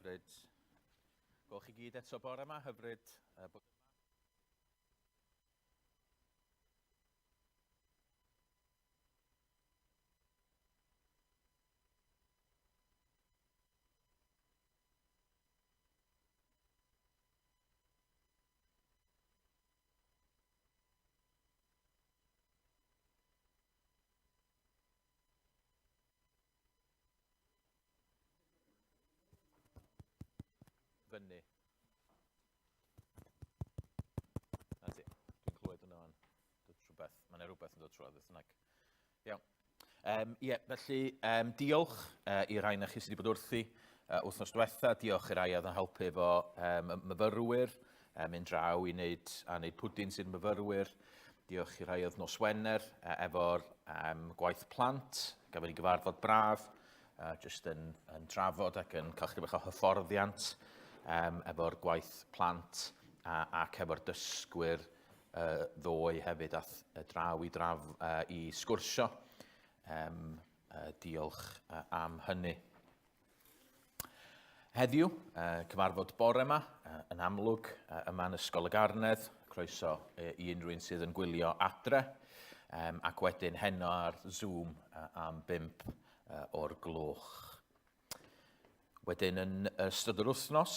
Hyfryd. Gwelwch chi gyd eto bore yma, hyfryd bod yma. Fyny. Na ti, dwi'n clywed yna fan. Dod rhywbeth, mae yna rhywbeth yn dod trwy beth bynnag. Iawn. Um, ie, felly um, diolch uh, i'r rhai na chi sydd wedi bod wrthi uh, wythnos diwetha. Diolch i'r rhai oedd yn helpu efo um, myfyrwyr, uh, mynd draw i wneud, a wneud pwdin sy'n myfyrwyr. Diolch i'r rhai oedd nos Wener uh, efo'r um, gwaith plant. Gafon ni gyfarfod braf, uh, jyst yn, yn trafod ac yn cael chydig bach o hyfforddiant um, efo'r gwaith plant a, ac efo'r dysgwyr uh, ddoe hefyd ath draw i, draf, uh, i sgwrsio. Um, uh, diolch uh, am hynny. Heddiw, uh, cyfarfod bore yma, uh, yn amlwg, uh, yma yn Ysgol y Garnedd, croeso uh, i unrhyw un sydd yn gwylio adre, um, ac wedyn heno ar Zoom uh, am 5 uh, o'r gloch. Wedyn yn ystod yr wythnos,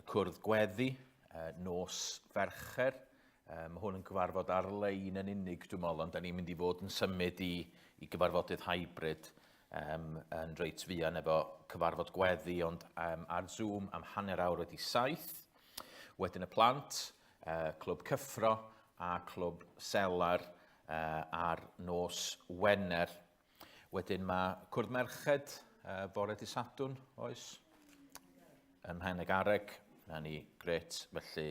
cwrdd gweddi, nos Fercher. Mae hwn yn cyfarfod ar-lein yn unig, dwi'n meddwl, ond da ni'n mynd i fod yn symud i, i gyfarfodydd hybrid um, yn reit fuan efo cyfarfod gweddi, ond um, ar Zoom am hanner awr wedi saith. Wedyn y plant, uh, Clwb Cyffro a Clwb Selar uh, ar nos Wener. Wedyn mae Cwrdd Merched uh, fore dy Sadwrn, oes? Ym Mhen y Garreg, na ni, gret, felly,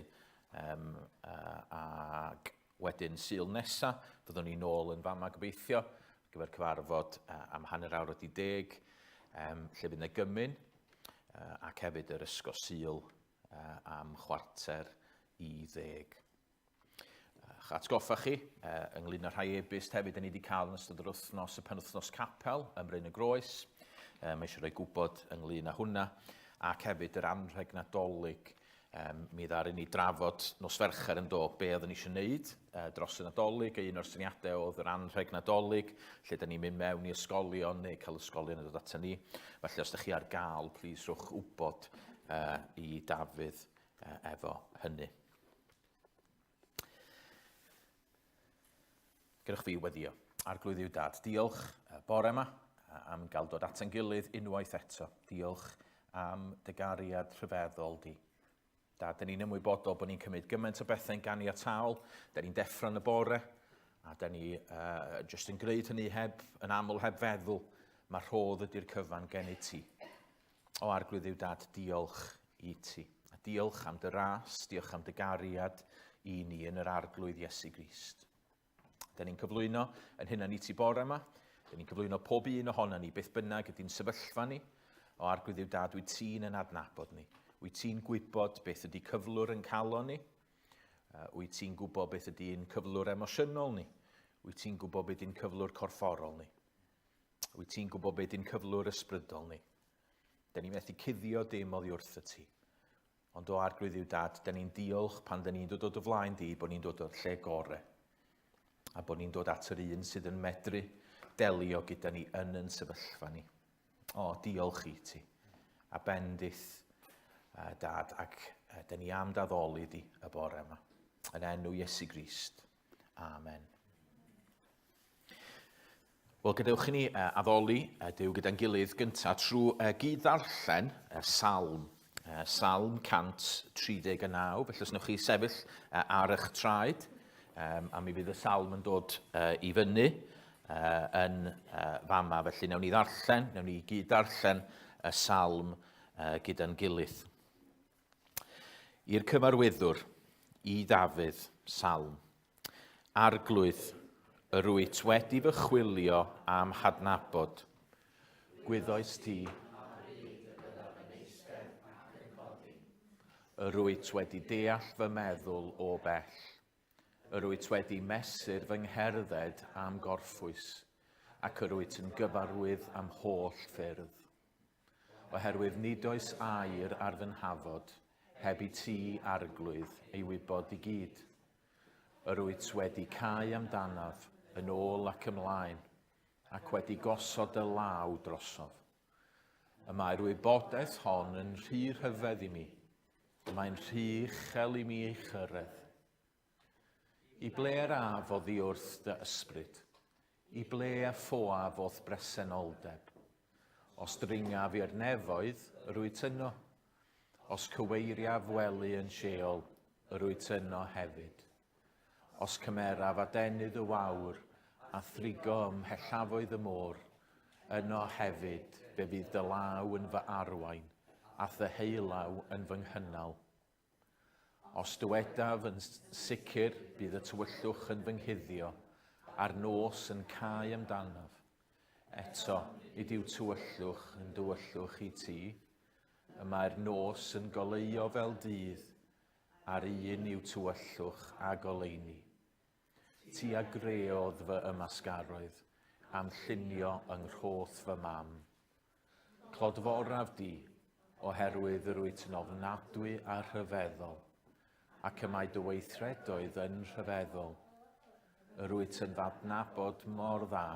um, uh, ag wedyn Sul nesa, fyddwn ni nôl yn fama gobeithio, ar gyfer cyfarfod uh, am hanner awr wedi deg, um, lle fydd yna gymun, uh, ac hefyd yr ysgol Sul uh, am chwarter i ddeg. A'ch atgoffa chi uh, ynglyn â rhai e-byst hefyd ni wedi cael yn ystod yr wythnos, y penwythnos capel ym Mryn y Groes. Uh, mae eisiau rhoi gwybod ynglyn â hwnna. Ac hefyd yr anrheg Nadolig. Um, mi ddaru ni drafod nos Fercher yn do be oeddwn ni eisiau wneud uh, dros y Nadolig, a un o'r syniadau oedd yr anrheg Nadolig, lle da ni'n mynd mewn i ysgolion neu cael ysgolion yn dod ato ni. Felly os ydych chi ar gael, plis rhowch wybod uh, i Dafydd uh, efo hynny. Gadewch fi weddio. Arglwydd yw dad, diolch bore yma am gael dod at ein gilydd unwaith eto. Diolch am dy gariad rhyfeddol di. Dad, dyn ni'n ymwybodol bod ni'n cymryd gymaint o bethau'n ganiataol. Dyn ni'n deffro yn y bore, a dyn ni uh, jyst yn gwneud hynny heb, yn aml heb feddwl. Mae rhodd ydy'r cyfan gen i ti. O Arglwydd yw dad, diolch i ti. A diolch am dy ras, diolch am dy gariad i ni yn yr Arglwydd Iesu Grist. Da ni'n cyflwyno yn hynna i ti bore yma. Da ni'n cyflwyno pob un ohono ni, beth bynnag ydy'n sefyllfa ni. O Arglwydd yw dad, wyt ti'n yn adnabod ni. Wyt ti'n gwybod beth ydy cyflwr yn calon ni. Wyt ti'n gwybod beth ydy'n cyflwr emosiynol ni. Wyt ti'n gwybod beth ydy'n cyflwr corfforol ni. Wyt ti'n gwybod beth ydy'n cyflwr ysbrydol ni? Da ni methu cuddio dim oddi wrth y ti. Ond o arglwydd yw dad, da ni'n diolch pan da ni'n dod o dy flaen di, bod ni'n dod o'r lle gore. A bod ni'n dod at yr un sydd yn medru delio gyda ni yn yn sefyllfa ni. O, diolch i ti. A bendith, uh, dad, ac uh, da ni am daddoli di y bore yma. Yn enw Iesu Grist. Amen. Wel, gadewch i ni uh, addoli uh, Duw gyda'n gilydd gyntaf trwy uh, gyd-ddarllen uh, Salm. Uh, Salm 139, felly os wnewch chi sefyll uh, ar eich traed, um, a mi fydd y salm yn dod uh, i fyny uh, yn uh, fama. Felly newn ni ddarllen, newn ni gyd-ddarllen y salm uh, gyda'n gilydd. I'r cyfarwyddwr, i Ddafydd, salm. Arglwydd, yr wyt wedi fy chwilio am hadnabod. Gwyddoes ti. Yr wyt wedi deall fy meddwl o bell. Yr wyt wedi mesur fy ngherdded a'm gorffwys, ac yr wyt yn gyfarwydd â'm holl ffyrdd. Oherwydd nid oes air ar fy nhafod, heb i ti, Arglwydd, ei wybod i gyd. Yr wyt wedi cau amdanaf, yn ôl ac ymlaen, ac wedi gosod dy law drosof. Y mae'r wybodaeth hon yn rhy rhyfedd i mi, y mae'n rhy uchel i mi ei chyrraedd. I ble yr af oddi wrth dy ysbryd? I ble a ffoaf o'th bresenoldeb? Os dringaf i'r nefoedd, yr wyt yno. Os cyweiriaf wely yn Sheol, yr wyt yno hefyd. Os cymeraf adenydd y wawr a thrigo ym mhellafoedd y môr, yno hefyd fe fydd dy law yn fy arwain a thy heulaw yn fy nghynnal. Os dywedaf yn sicr bydd y tywyllwch yn fy nghuddio a'r nos yn cau amdanaf, eto nid yw tywyllwch yn dywyllwch i ti. Y mae'r nos yn goleuo fel dydd, a'r un yw tywyllwch a goleuni. Ti a greodd fy ymasgaroedd, a'm llunio yng nghroth fy mam. Clodforaf di, oherwydd yr wyt yn ofnadwy a rhyfeddol, ac y mae dy weithredoedd yn rhyfeddol. Yr wyt yn f'adnabod mor dda,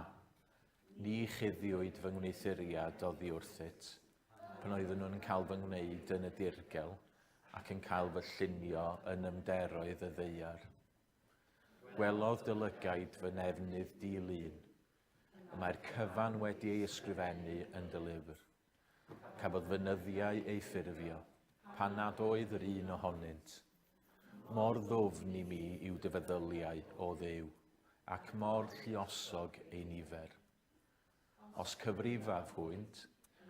Ni chuddiwyd fy ngwneuthuriad oddi wrthyt, pan oeddwn nhw'n cael fy ngwneud yn y dirgel ac yn cael fy llunio yn nyfnderoedd y ddaear. Gwelodd dy lygaid fy nefnydd di-lun. Y mae'r cyfan wedi ei ysgrifennu yn dy lyfr. Cafodd fy nyddiau eu ffurfio, pan nad oedd yr un ohonynt. Mor ddwfn i mi yw dy feddyliau, O Dduw, ac mor lluosog eu nifer. Os cyfrifaf hwynt,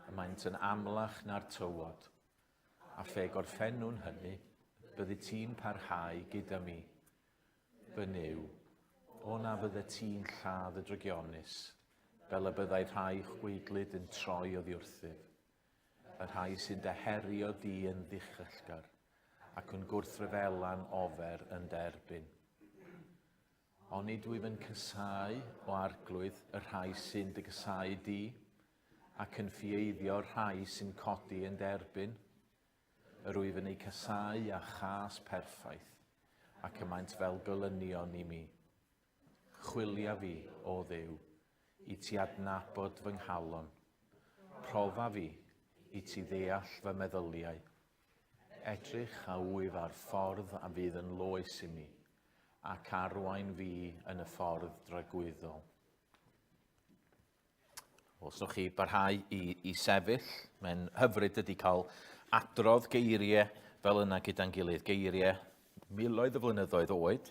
y maent yn amlach na'r tywod, a phe gorffennwn hynny, byddi ti'n parhau gyda mi, fy Nuw. O na fyddet ti'n lladd y drygionus, fel y byddai rhai chwydlyd yn troi oddi wrthyf. Y rhai sy'n dy herio di yn ddichellgar ac yn gwrthryfela'n ofer yn dy erbyn. Onid wyf yn casáu, o Arglwydd, y rhai sy'n dy gasáu di, ac yn ffieiddio'r rhai sy'n codi yn dy erbyn? Yr wyf yn eu casáu â chas perffaith, ac y maent fel gelynion i mi. Chwilia fi, O Dduw, i ti adnabod fy nghalon. Profa fi, i ti ddeall fy meddyliau. Edrych a wyf ar ffordd a fydd yn loes i mi, ac arwain fi yn y ffordd dragwyddol. Os wnewch chi barhau i, i sefyll, mae'n hyfryd ydy cael adrodd geiriau fel yna gyda'n gilydd. Geiriau miloedd o flynyddoedd oed,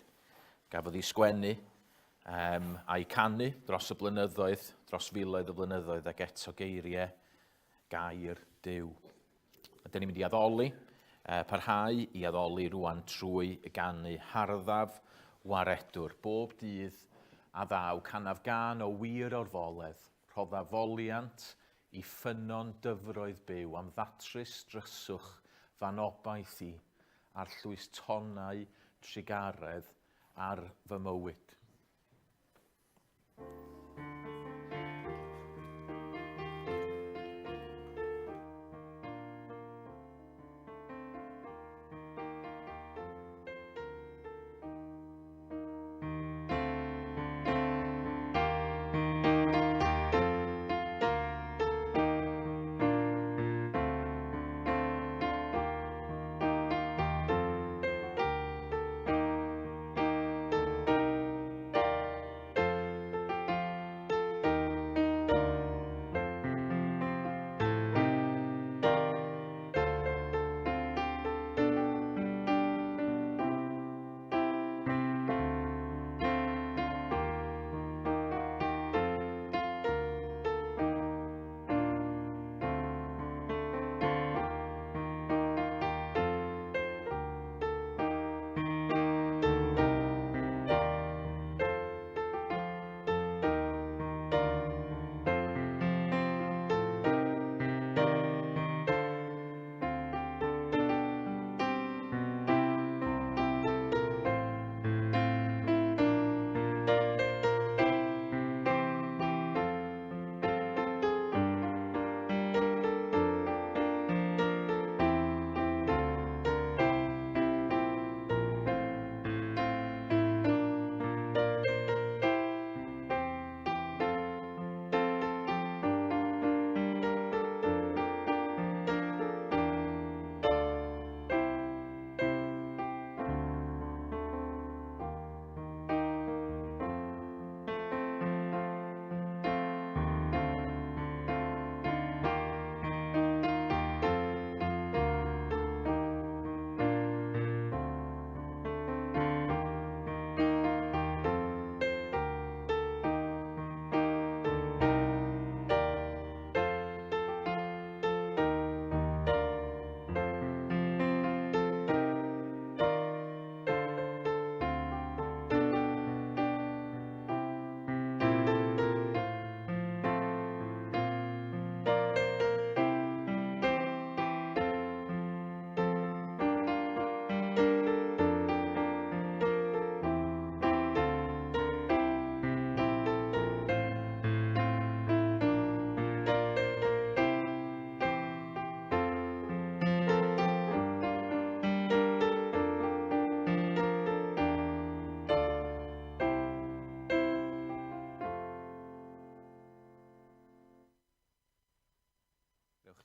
gafodd ei sgwennu um, a'i canu dros y blynyddoedd, dros filoedd o flynyddoedd, ac eto geiriau gair Duw. A dyn ni'n mynd i addoli, parhau i addoli rwan trwy ganu harddaf waredwr. Bob dydd a ddaw canaf gân o wir orfoledd, rhoddaf foliant i ffynnon dyfroedd byw am ddatrys dryswch f'anobaith i, arllwys tonnau trugaredd ar fy mywyd.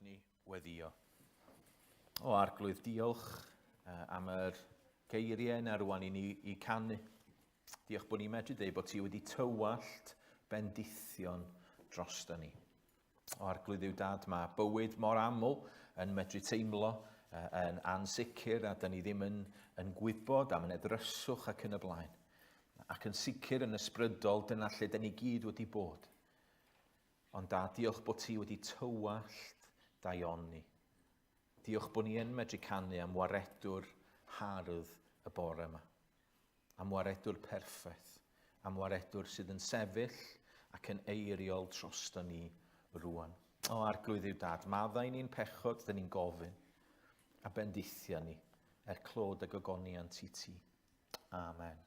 ni weddio. O Arglwydd, diolch am yr geiriau yna rwan i ni i canu. Diolch bod ni'n medru dweud bod ti wedi tywallt bendithion drosto ni. O Arglwydd yw dad, mae bywyd mor aml yn medru teimlo yn ansicr a da ni ddim yn, yn gwybod am yn edryswch ac yn y blaen. Ac yn sicr yn ysbrydol, dyna lle da ni gyd wedi bod. Ond dad, diolch bod ti wedi tywallt daioni. Diolch bod ni yn medru canu am waredwr hardd y bore yma. Am waredwr perffaith. Am waredwr sydd yn sefyll ac yn eiriol drosto ni rwan. O Arglwydd yw dad, maddau ni'n pechod, dyn ni'n gofyn, a bendithia ni, er clod a gogoniant i ti. Amen.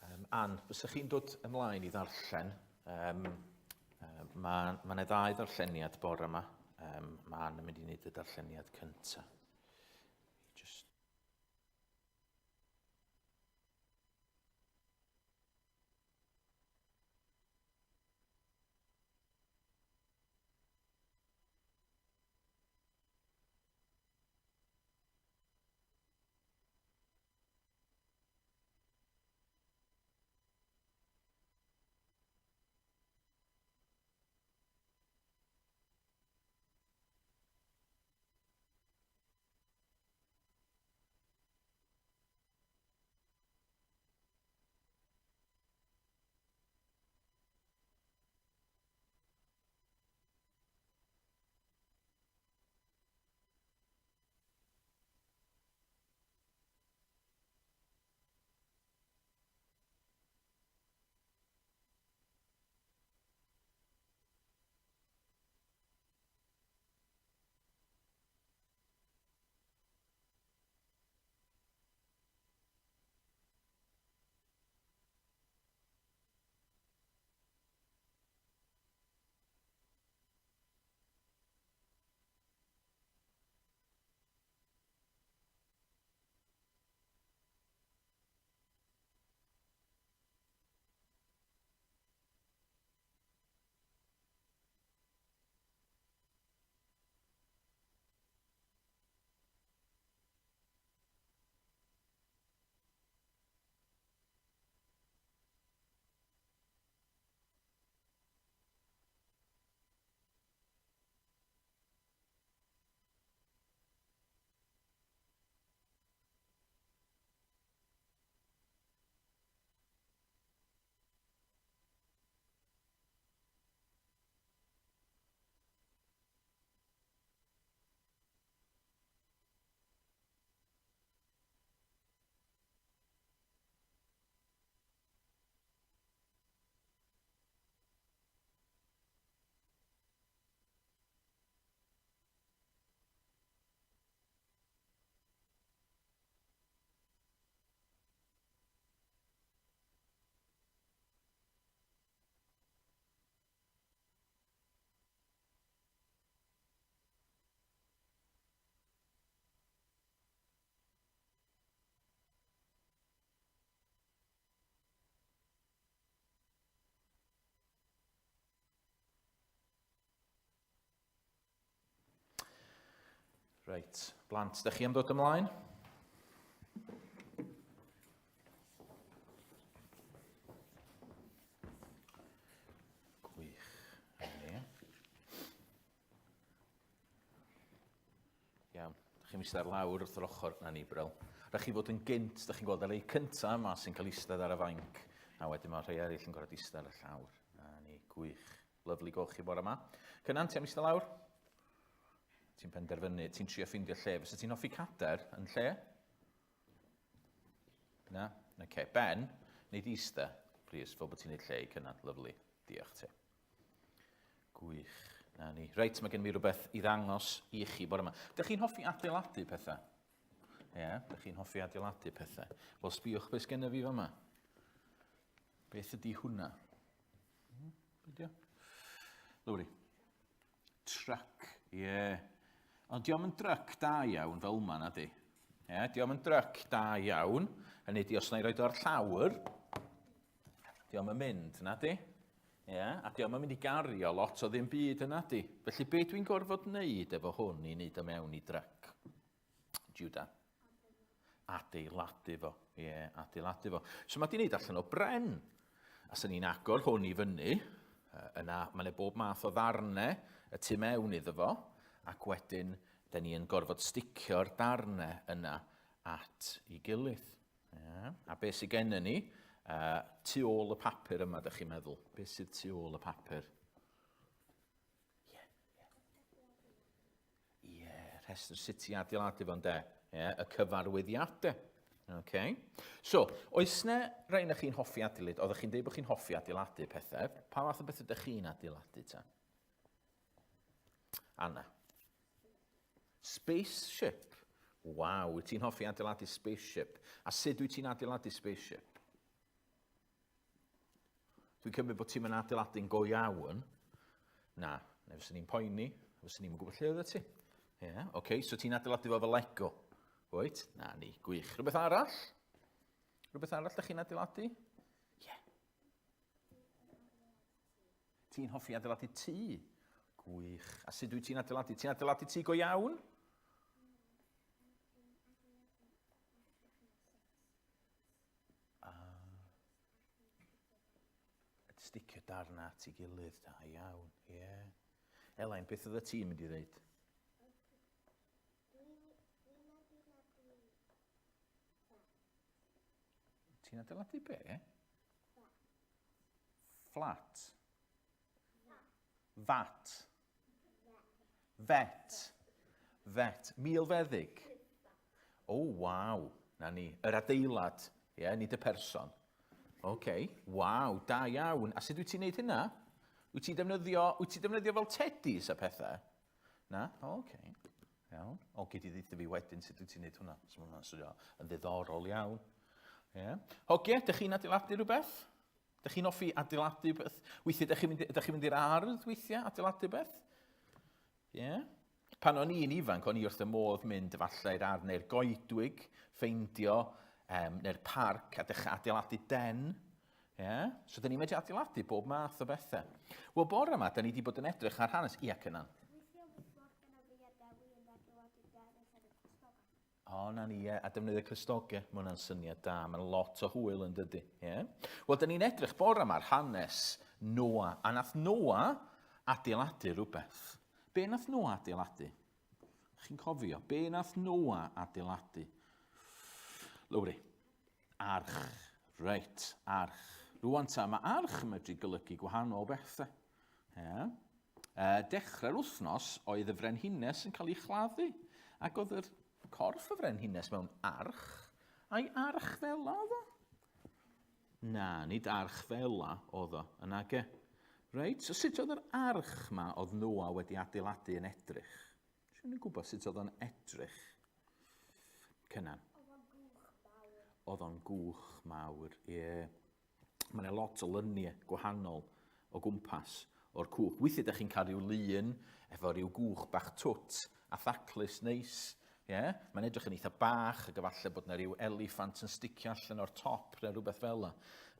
Um, Ann, fysych chi'n dod ymlaen i ddarllen? Um, um, mae ma yna ddau ddarlleniad bore yma. Um, mae Ann yn mynd i wneud y darlleniad cyntaf. Just Reit, blant, ydych chi am ddod ymlaen? Gwych. Iawn. Dych chi'n eistedd ar lawr wrth yr ochr na ni, Bril. Rhaid chi fod yn gynt, dych chi'n gweld ar ei cyntaf yma sy'n cael eistedd ar y fainc, a wedyn mae rhai eraill yn gorfod eistedd ar y llawr. Na ni, gwych. Lyfli gweld chi bore yma. Cynan, ti am eistedd lawr? Ti'n penderfynu, ti'n trio ffeindio lle. Fysa ti'n hoffi cader yn lle? Na? Oce. Okay. Ben, neu di eistedd, please, fel bod ti'n neud lle i Cynan. Lyfli. Diolch ti. Gwych. Na ni. Reit, mae gen i rhywbeth i ddangos i chi bore yma. Dych chi'n hoffi adeiladu pethau? Ie, yeah, dych chi'n hoffi adeiladu pethau. Wel, sbïwch beth sgen fi fama. Beth ydy hwnna? Be di o? Lowri. Truck, ie. Yeah. Ond diolch yn truck da iawn fel yma, na di. Ie, yeah, diolch yn truck da iawn. Hynny di, os na i roed o ar llawr, diolch yn mynd, na di. Ie, yeah, a diolch yn mynd i gario lot o ddim byd yna di. Felly be dwi'n gorfod wneud efo hwn i wneud o mewn i dryc? Judah. Adeiladu fo. Ie, yeah, adeiladu fo. So mae di wneud allan o bren. A sy'n ni'n agor hwn i fyny, yna mae yna bob math o ddarnau y tu mewn iddo fo, ac wedyn, da ni yn gorfod sticio'r darnau yna at ei gilydd. Yeah. A beth sydd gennym ni, tu ôl y papur yma, ydych chi'n meddwl? Beth sydd tu ôl y papur? Ie, ie. Ie, rhestr sut i adeiladu fo'n de. Ie, y cyfarwyddiadau. Okay. So, oes na rai na chi'n hoffi adeiladu? Oeddech chi'n dweud bod chi'n hoffi adeiladu pethau. Pa fath o bethau ydych chi'n adeiladu ta? Anna. Spaceship. Waw, wyt ti'n hoffi adeiladu spaceship? A sut wyt ti'n adeiladu spaceship? Dwi'n cymryd bod ti'n mynd adeiladu'n go iawn. Na, neu fyswn ni'n poeni, fyswn ni'n gwybod lle oedd ti. Ie, yeah, oce, okay, so ti'n adeiladu fo fel Lego. Wyt? Na ni, gwych. Rhywbeth arall? Rhywbeth arall ydych chi'n adeiladu? Ie. Yeah. Ti'n hoffi adeiladu tŷ? Gwych. A sut wyt ti'n adeiladu? Ti'n adeiladu tŷ go iawn? A sticio darna at ei gilydd, da iawn, ie. Yeah. Elain, beth oedd y tîm mynd i ddeud? Ti'n adeiladu be? Fflat. Fat. Fet. Fet. Milfeddyg. O, oh, waw. Na ni. Yr adeilad. Ie, yeah, nid y person. Oce. Okay. Waw, da iawn. A sut wyt ti'n neud hynna? Wyt ti'n defnyddio, wyt ti'n defnyddio fel teddies a pethau? Na? O, oce. Okay. Iawn. O, gei di ddeutha fi wedyn sut wyt ti'n neud hwnna. So, mae hwnna'n swnio yn ddiddorol iawn. Ie. Yeah. Hogie, ydych chi'n adeiladu rhywbeth? Ydych chi'n hoffi adeiladu beth? Weithiau, ydych chi'n mynd, ydych chi'n mynd i'r ardd weithiau, adeiladu beth? Ie. Yeah. Pan o'n i'n ifanc, o'n i wrth y modd mynd efallai i'r ardd neu'r goedwig, ffeindio, um, neu'r parc a dechrau adeiladu den. Yeah? So, dyn ni'n medru adeiladu bob math o bethau. Wel, bore yma, dyn ni wedi bod yn edrych ar hanes. Ia, Cynan. O, na ni, ie. A defnyddio clustogau. Mae hwnna'n syniad da. Mae'n lot o hwyl yn dydy. Ie. Wel, dyn ni'n edrych bore yma ar hanes Noa. A nath Noa adeiladu rhywbeth. Be nath Noa adeiladu? Chi'n cofio? Be nath Noa adeiladu? Lowri. Arch. Reit, arch. Rwan ta, mae arch yn medru golygu gwahanol bethau. Ie. Dechrau'r wythnos oedd y frenhines yn cael ei chladdu, ac oedd yr corff y frenhines mewn arch, a'i arch fela oedd o? Na, nid arch fela oedd o, yn age. Reit, so sut oedd yr arch ma oedd Noa wedi adeiladu yn edrych? Dwi'n yn gwybod sut oedd o'n edrych. Cynan. Oedd o'n gwch mawr. Oedd o'n gwch mawr, ie. Yeah. Mae yna lot o lyniau gwahanol o gwmpas o'r cwch. Weithiau ydych chi'n cael rhyw lun efo rhyw gwch bach twt a thaclus neis. Yeah? Mae'n edrych yn eitha bach ac efallai bod yna rhyw eliffant yn sticio allan o'r top neu rhywbeth fel yna.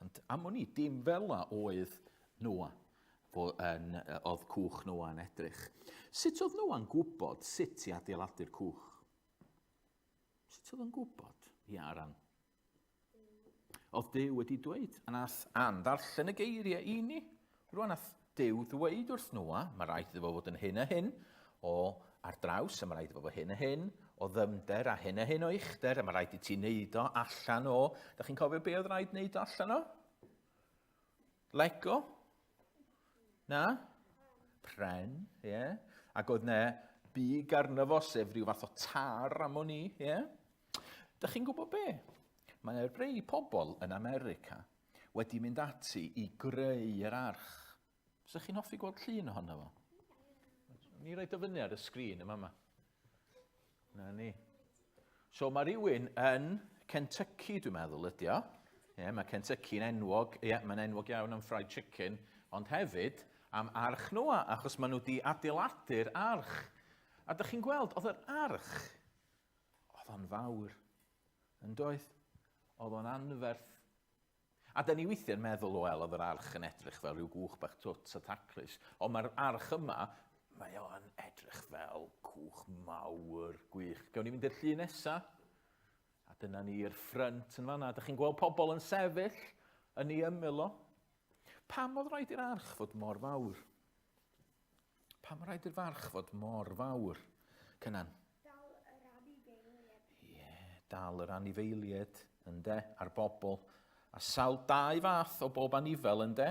Ond am wn i, dim fel yna oedd Noa. Fo, yn, oedd cwch Noa yn edrych. Sut oedd Noa'n gwybod sut i adeiladu'r cwch? Sut oedd o'n gwybod? Ia, Aran. Oedd Duw wedi dweud, a nath Ann ddarllen y geiriau i ni. Rwan nath Duw ddweud wrth Noa, mae rhaid iddo fo fod yn hyn a hyn o ar draws, a mae rhaid iddo fo fod hyn a hyn o ddyfnder, a hyn a hyn o uchder, a mae rhaid i ti wneud o allan o... Da chi'n cofio be oedd rhaid wneud o allan o? Lego? Na? Pren, ie. Yeah. Ac oedd ne big arno fo, sef rhyw fath o tar am o'n i, ie. Yeah. Dych chi'n gwybod be? Mae yna rei pobl yn America wedi mynd ati i greu yr arch. Fysa chi'n hoffi gweld llun ohono fo? Ni roed o fyny ar y sgrin yma yma. Na ni. So mae rhywun yn Kentucky, dwi'n meddwl, ydy o. Ie, yeah, mae Kentucky yn enwog, ie, yeah, mae'n enwog iawn am fried chicken, ond hefyd am arch Noa, achos maen nhw wedi adeiladu'r arch. A dych chi'n gweld, oedd yr arch Oedd o'n fawr, yn doedd? Oedd o'n anferth. A da ni weithiau'n meddwl, wel, oedd yr arch yn edrych fel rhyw gwch bach twt a taclus. Ond mae'r arch yma, mae o'n edrych fel cwch mawr gwych. Gawn ni fynd i'r llun nesa? A dyna ni'r ffrynt yn fanna. Dych chi'n gweld pobl yn sefyll yn ei ymyl o. Pam oedd rhaid i'r arch fod mor fawr? Pam rhaid i'r farch fod mor fawr? Cynan. Dal yr anifeiliaid. Ie, yeah, dal yr anifeiliaid, ynde, a'r bobl. A sawl dau fath o bob anifel, ynde?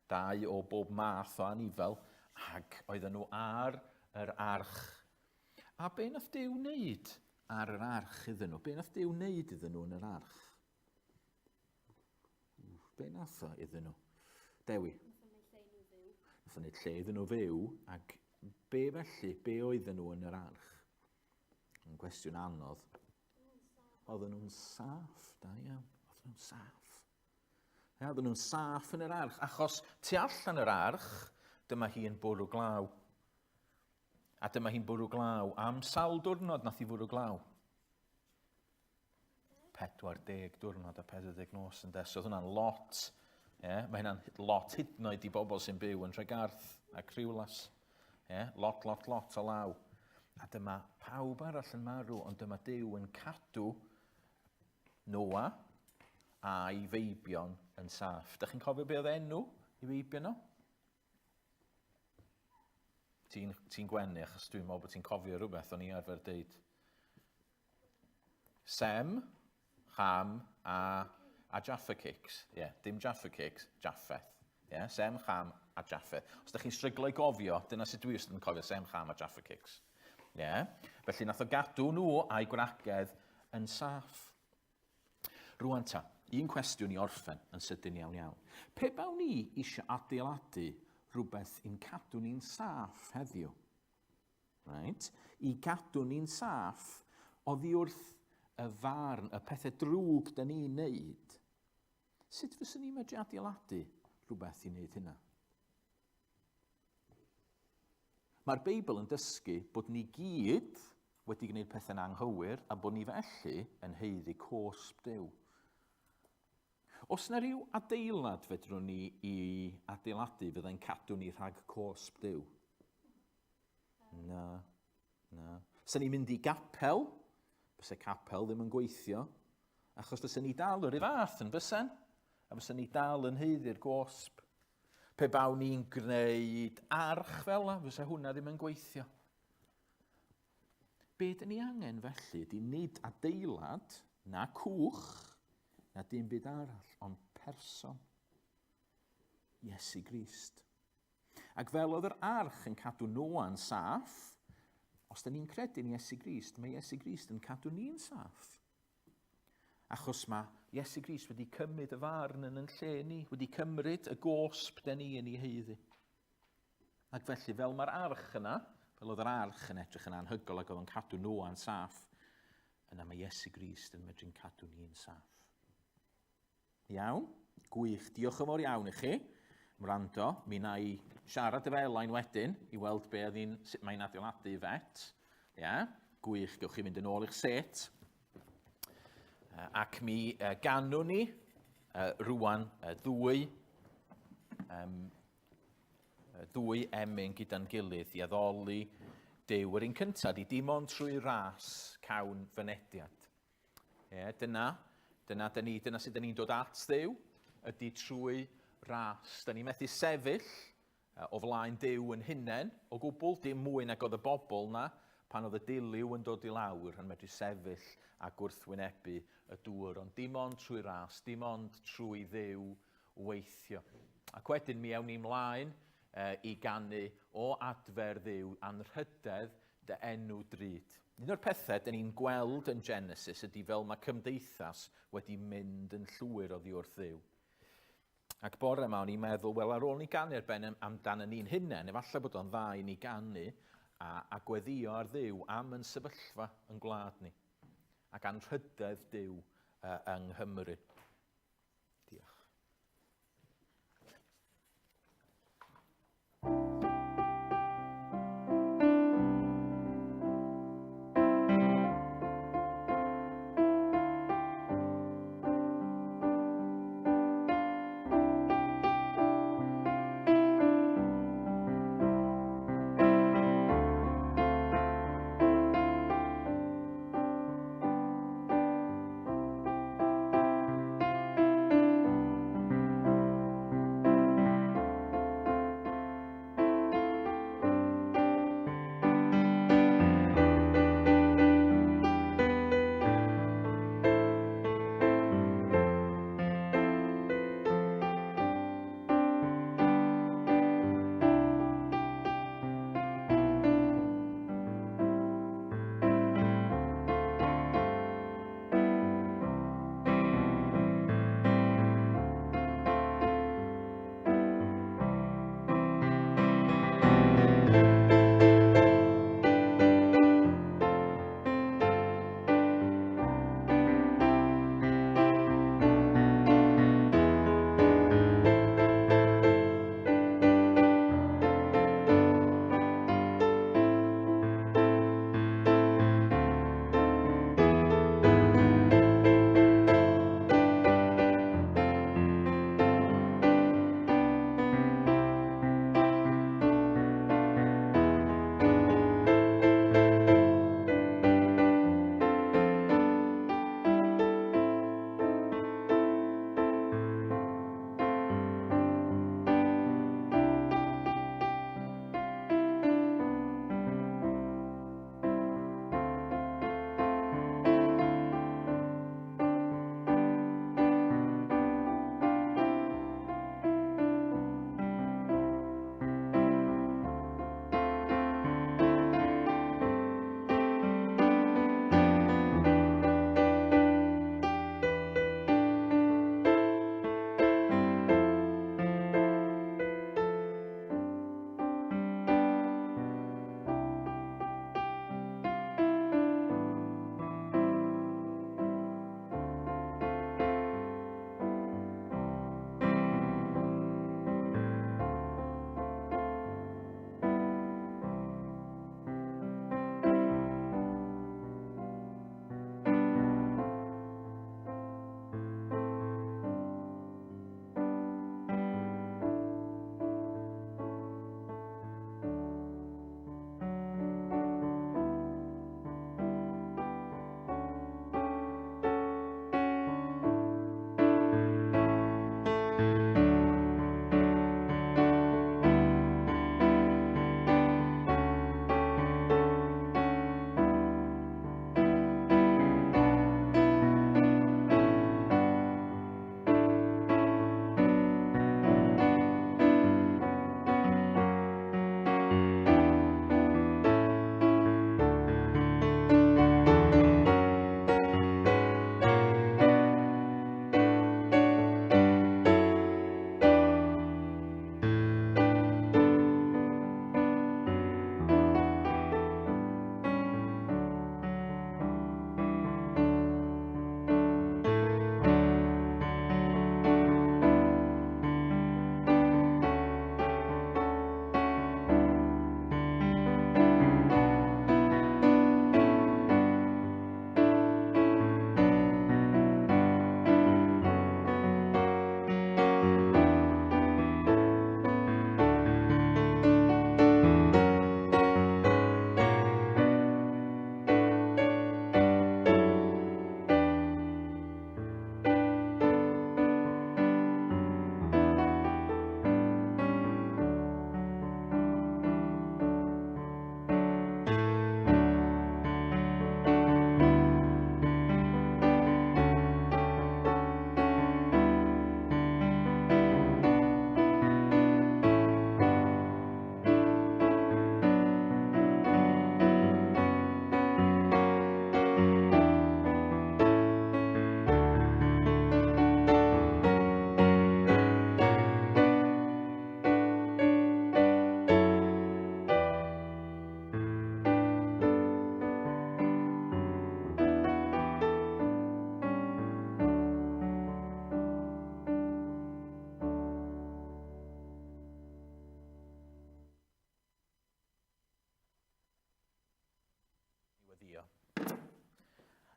Dau o bob math o anifel, ac oedden nhw ar yr arch. A be nath Duw wneud ar yr arch iddyn nhw? Be nath Duw wneud iddyn nhw yn yr arch? Be nath o iddyn nhw? Dewi. Nath o wneud lle iddyn nhw fyw, ac be felly, be oedden nhw yn yr arch? Yn gwestiwn anodd. Oedden nhw'n saff, da iawn. Oedden nhw'n saff. Ja, oedden nhw'n saff yn yr arch, achos tu allan yr arch, dyma hi'n bwrw glaw. A dyma hi'n bwrw glaw. Am sawl diwrnod nath hi fwrw glaw? 40 diwrnod a 40 nos yn So oedd hwnna'n lot. Yeah, mae hynna'n lot hyd yn oed i bobl sy'n byw yn Tregarth a Criwlas. Yeah, lot, lot, lot o law. A dyma pawb arall yn marw, ond dyma Duw yn cadw Noa a'i feibion yn saff. Dych chi'n cofio be oedd enw i feibion nhw? Ti'n ti gwenu achos dwi'n meddwl bod ti'n cofio rhywbeth o'n i arfer deud. Sem, Ham a, a Jaffa Cakes. Ie, yeah, dim Jaffa Cakes, Jaffeth. Ie, yeah, Sem, Ham a Jaffeth. Os ydych chi'n stryglo i gofio, dyna sut dwi wastad yn cofio Sem, Ham a Jaffa Cakes. Ie, yeah. Felly nath o gadw nhw a'i gwragedd yn saff. Rwan ta, un cwestiwn i orffen yn sydyn iawn iawn. Pe bawn ni eisiau adeiladu rhywbeth i'n cadw ni'n saff heddiw, Right? I gadw ni'n saff oddi wrth y farn, y pethau drwg da ni'n neud. Sut fyswn ni'n medru adeiladu rhywbeth i wneud hynna? Mae'r Beibl yn dysgu bod ni gyd wedi gwneud pethau'n anghywir a bod ni felly yn haeddu cosb Duw. Os na rhyw adeilad fedrwn ni i adeiladu fyddai'n cadw ni rhag cosb Duw? Na, na. Sa ni'n mynd i gapel, bysa capel ddim yn gweithio, achos fysa ni dal yr un fath yn bysen, a fysa ni dal yn haeddu'r gosb. Pe bawn ni'n gwneud arch fel la, fysa hwnna ddim yn gweithio. Be dyn ni angen felly ydy nid adeilad, na cwch, na dim byd arall, ond person. Iesu Grist. Ac fel oedd yr arch yn cadw Noa'n saff, os da ni'n credu'n Iesu Grist, mae Iesu Grist yn cadw ni'n saff. Achos mae Iesu Grist wedi cymryd y farn yn yn lle ni, wedi cymryd y gosb da ni yn ei heiddi. Ac felly, fel mae'r arch yna, fel oedd yr arch yn edrych yn anhygol ac oedd yn cadw Noa'n saff, yna mae Iesu Grist yn medru'n cadw ni'n saff. Iawn, gwych. Diolch yn fawr iawn i chi am wrando. Mi wna i siarad efo Elain wedyn i weld be oedd hi'n, sut mae'n adeiladu fet. Ia, yeah, gwych. Gewch chi fynd yn ôl i'ch set. Ac mi ganwn ni rwan ddwy, um, ddwy emyn gyda'n gilydd i addoli Duw. Yr un cyntaf di dim ond trwy ras cawn fynediad. Ie, dyna, dyna, dyna, ni, dyna sut dyn ni'n dod at Dduw, ydy trwy ras. Dyn ni'n methu sefyll o flaen Duw yn hunain o gwbl, dim mwy nag oedd y bobl na pan oedd y dilyw yn dod i lawr yn medru sefyll a gwrthwynebu y dŵr, ond dim ond trwy ras, dim ond trwy Dduw weithio. Ac wedyn mi awn ni mlaen i ganu o adfer Dduw anrhydedd dy enw drud. Un o'r pethau dyn ni'n gweld yn Genesis ydy fel mae cymdeithas wedi mynd yn llwyr oddi wrth Dduw. Ac bore yma o'n i'n meddwl, wel ar ôl ni ganu ar ben amdan yn ni'n hunain, efallai bod o'n dda i ni ganu a, a gweddio ar Dduw am yn sefyllfa yn gwlad ni ac anrhydedd Duw uh, yng Nghymru. Diolch.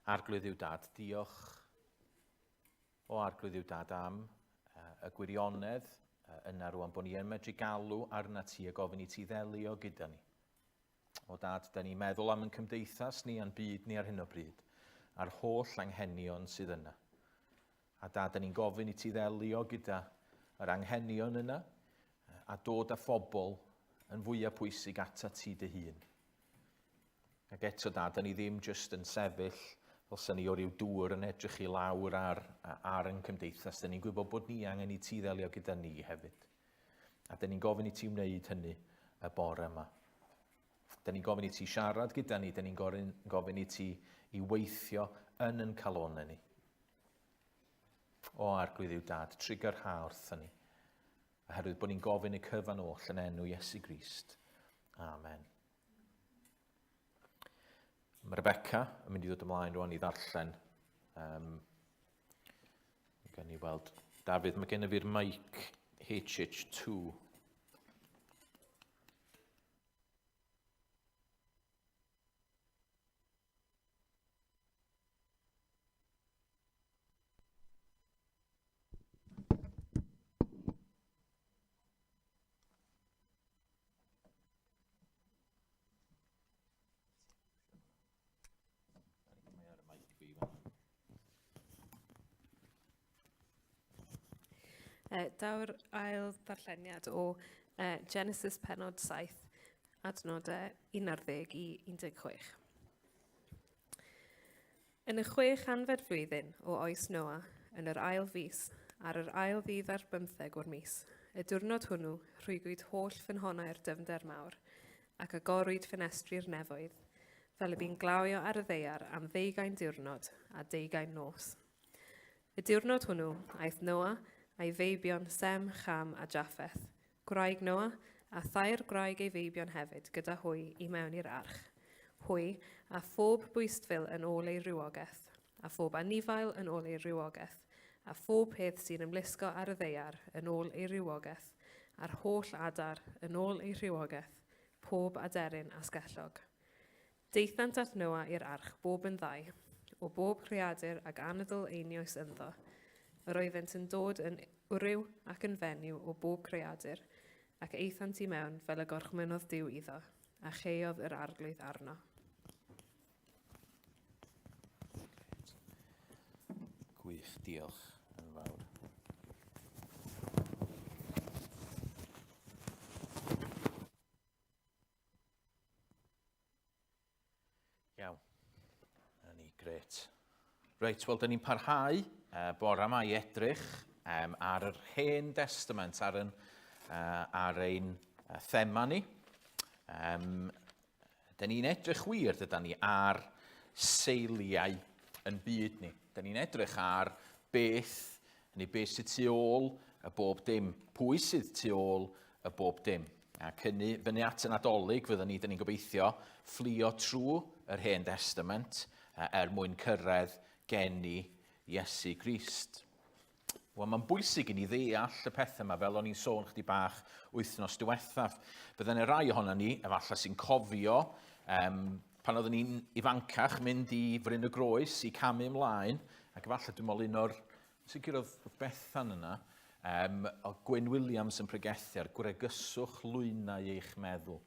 Arglwydd yw dad, diolch o Arglwydd yw dad am y gwirionedd yna rwan bod ni yn medru galw arna ti a gofyn i ti ddelio gyda ni. O dad, da ni'n meddwl am yn cymdeithas ni a'n byd ni ar hyn o bryd, a'r holl anghenion sydd yna. A dad, da ni'n gofyn i ti ddelio gyda yr anghenion yna a dod â phobl yn fwyaf pwysig ata ti dy hun. Ac eto dad, da ni ddim jyst yn sefyll fel sy'n ni o ryw dŵr yn edrych i lawr ar, ar yn cymdeithas. Da ni'n gwybod bod ni angen i ti ddelio gyda ni hefyd. A da ni'n gofyn i ti wneud hynny y bore yma. Da ni'n gofyn i ti siarad gyda ni, da ni'n gofyn, gofyn i ti i weithio yn yn calonau ni. O Arglwydd yw dad, trugarha wrthyn ni. Oherwydd bod ni'n gofyn y cyfan oll yn enw Iesu Grist. Amen. Mae Rebecca yn mynd i ddod ymlaen rwan i ddarllen. Um, Gan ni weld. Dafydd, mae gen i fi'r mic HH2. Daw'r ail ddarlleniad o Genesis penod 7, adnodau 11 i 16. Yn y 600fed flwyddyn o oes Noa, yn yr ail fis, ar yr ail ddydd ar bymtheg o'r mis, y diwrnod hwnnw, rhwygwyd holl ffynhonnau'r dyfnder mawr, ac agorwyd ffenestri'r nefoedd, fel y bu'n glawio ar y ddaear am ddeugain diwrnod a deugain nos. Y diwrnod hwnnw, aeth Noa a'i feibion Sem, Cham a Jaffeth, gwraig Noa, a thair gwraig ei feibion hefyd gyda hwy i mewn i'r arch, hwy, a phob bwystfil yn ôl ei rywogaeth, a phob anifail yn ôl ei rywogaeth, a phob peth sy'n ymlusgo ar y ddaear yn ôl ei rywogaeth, a'r holl adar yn ôl ei rhywogaeth, pob aderyn asgellog. Daethant at Noa i'r arch bob yn ddau, o bob creadur ag anadl einioes ynddo. Yr oeddent yn dod yn wryw ac yn fenyw o bob creadur, ac aethant i mewn fel y gorchmynnodd Duw iddo, a chaeodd yr arglwydd arno. Gwych, diolch yn fawr. Iawn. Na ni, gret. Reit, wel, dyn ni'n parhau bore yma i edrych um, ar yr Hen Testament, ar, yn, ar ein thema ni. Um, dyn ni'n edrych wir, dyda ni, ar seiliau yn byd ni. Dyn ni'n edrych ar beth, neu beth sydd tu ôl y bob dim, pwy sydd tu ôl y bob dim. Ac hynny, fyny at y Nadolig, fyddwn ni, dyn ni'n gobeithio, fflio trwy yr Hen Testament er mwyn cyrraedd geni Iesu Grist. Wel, mae'n bwysig i ni ddeall y pethau yma, fel o'n i'n sôn chdi bach wythnos diwethaf. Bydden yna rai ohono ni, efallai sy'n cofio, um, pan oeddwn ni'n ifancach, mynd i Fryn y Groes i camu ymlaen, ac efallai dwi'n meddwl un o'r, sicr oedd Bethan yna, um, o Gwyn Williams yn pregethu ar gwregyswch lwynau eich meddwl.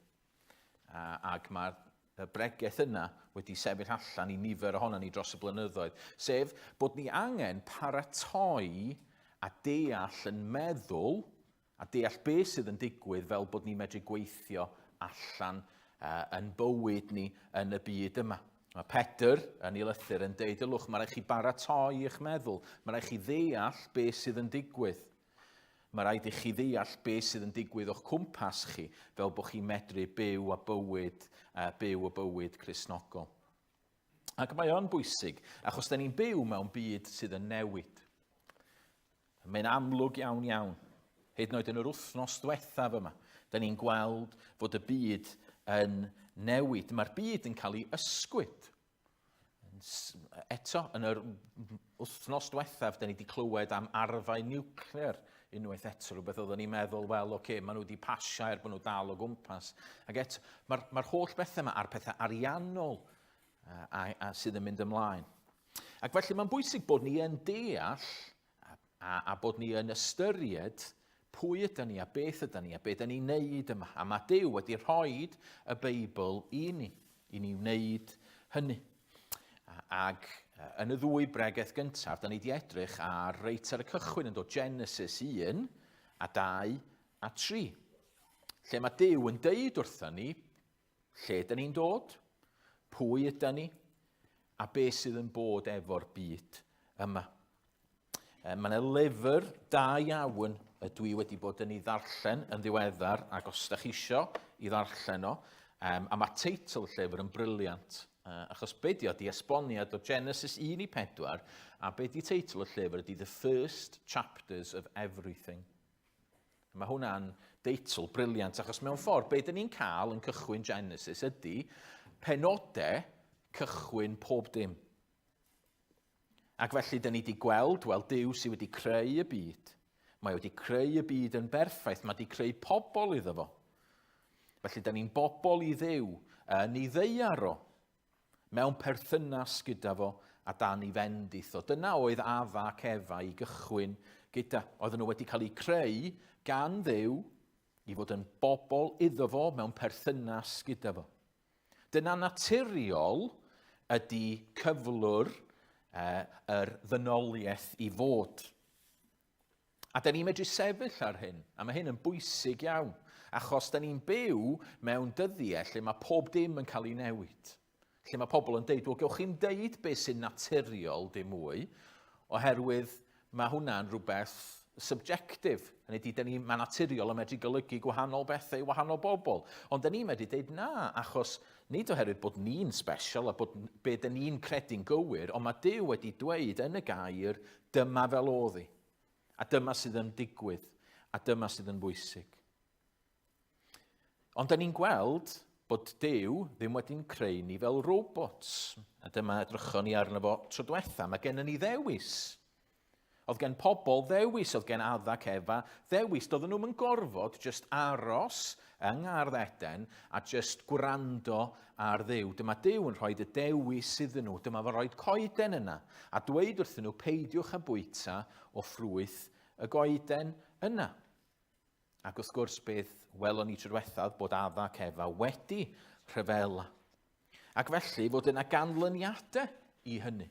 Ac mae'r y bregeth yna wedi sefyll allan i nifer ohono ni dros y blynyddoedd, sef bod ni angen paratoi a deall yn meddwl a deall beth sydd yn digwydd fel bod ni'n medru gweithio allan uh, yn bywyd ni yn y byd yma. Mae Pedr yn ei lythyr yn deud, ylwch, mae rhaid chi baratoi eich meddwl, mae rhaid chi ddeall beth sydd yn digwydd. Mae rhaid i chi ddeall beth sydd yn digwydd o'ch cwmpas chi, fel bod chi'n medru byw a bywyd, uh, byw y bywyd Cristnogol. Ac mae o'n bwysig, achos da ni'n byw mewn byd sydd yn newid. Mae'n amlwg iawn iawn. Hyd yn oed yn yr wythnos diwethaf yma, da ni'n gweld fod y byd yn newid. Mae'r byd yn cael ei ysgwyd. Eto, yn yr wythnos diwethaf, da ni wedi clywed am arfau niwclear unwaith eto, rhywbeth oeddwn ni'n meddwl, wel, oce, okay, maen nhw wedi pasio er bod nhw dal o gwmpas. Ac eto, mae'r mae holl bethau yma a'r pethau ariannol a, a, a sydd yn mynd ymlaen. Ac felly mae'n bwysig bod ni yn deall a, a, a bod ni yn ystyried pwy ydy ni a beth ydy ni a beth ydy ni'n neud yma. A mae Duw wedi rhoi y Beibl i ni, i ni wneud hynny. Ac yn y ddwy bregeth gyntaf, da ni wedi edrych ar reit ar y cychwyn yn dod Genesis 1 a 2 a 3. Lle mae Duw yn deud wrthyn ni lle da ni'n dod, pwy yda ni, a beth sydd yn bod efo'r byd yma. Mae yna lyfr da iawn y dwi wedi bod yn ei ddarllen yn ddiweddar, ac os ydych chi isio i ddarllen o, um, a mae teitl y llyfr yn briliant, uh, achos be di o, di esboniad o Genesis 1 i 4, a be di teitl y llyfr ydy The First Chapters of Everything. Mae hwnna'n deitl briliant, achos mewn ffordd, be dyn ni'n cael yn cychwyn Genesis ydy penodau cychwyn pob dim. Ac felly, dyn ni wedi gweld, wel, Duw sydd wedi creu y byd. Mae wedi creu y byd yn berffaith, mae wedi creu pobl iddo fo. Felly, dyn ni'n bobl i Dduw, yn ei ddeiar o, mewn perthynas gyda fo a dan ei fendith o. Dyna oedd Adda ac Efa i gychwyn gyda. Oedden nhw wedi cael eu creu gan Dduw i fod yn bobl iddo fo mewn perthynas gyda fo. Dyna naturiol ydy cyflwr eh, yr ddynoliaeth i fod. A da ni'n medru sefyll ar hyn, a mae hyn yn bwysig iawn, achos da ni'n byw mewn dyddiau lle mae pob dim yn cael ei newid. Lle mae pobl yn deud, wel, gewch chi'n deud beth sy'n naturiol dim mwy, oherwydd Mae hwnna'n rhywbeth subjective. Hynny ydy, ni, mae naturiol yn medru golygu gwahanol bethau i wahanol bobl. Ond da ni'n medru deud na, achos nid oherwydd bod ni'n special a bod be da ni'n credu'n gywir, ond mae Duw wedi dweud yn y gair, dyma fel oedd hi. A dyma sydd yn digwydd, a dyma sydd yn bwysig. Ond da ni'n gweld bod Duw ddim wedi'n creu ni fel robots. A dyma edrychon ni arno fo tro diwetha. Mae gennym ni ddewis. Oedd gen pobl ddewis, oedd gen Adda ac Efa ddewis. Doedden nhw'n gorfod just aros yng Ngardd Eden a just gwrando ar Dduw. Dyma Duw yn rhoi y dewis iddyn nhw. Dyma fo'n rhoi coeden yna a dweud wrthyn nhw peidiwch â bwyta o ffrwyth y goeden yna. Ac wrth gwrs, beth welon ni tro diwethaf, bod Adda ac Efa wedi rhyfela. Ac felly, fod yna ganlyniadau i hynny.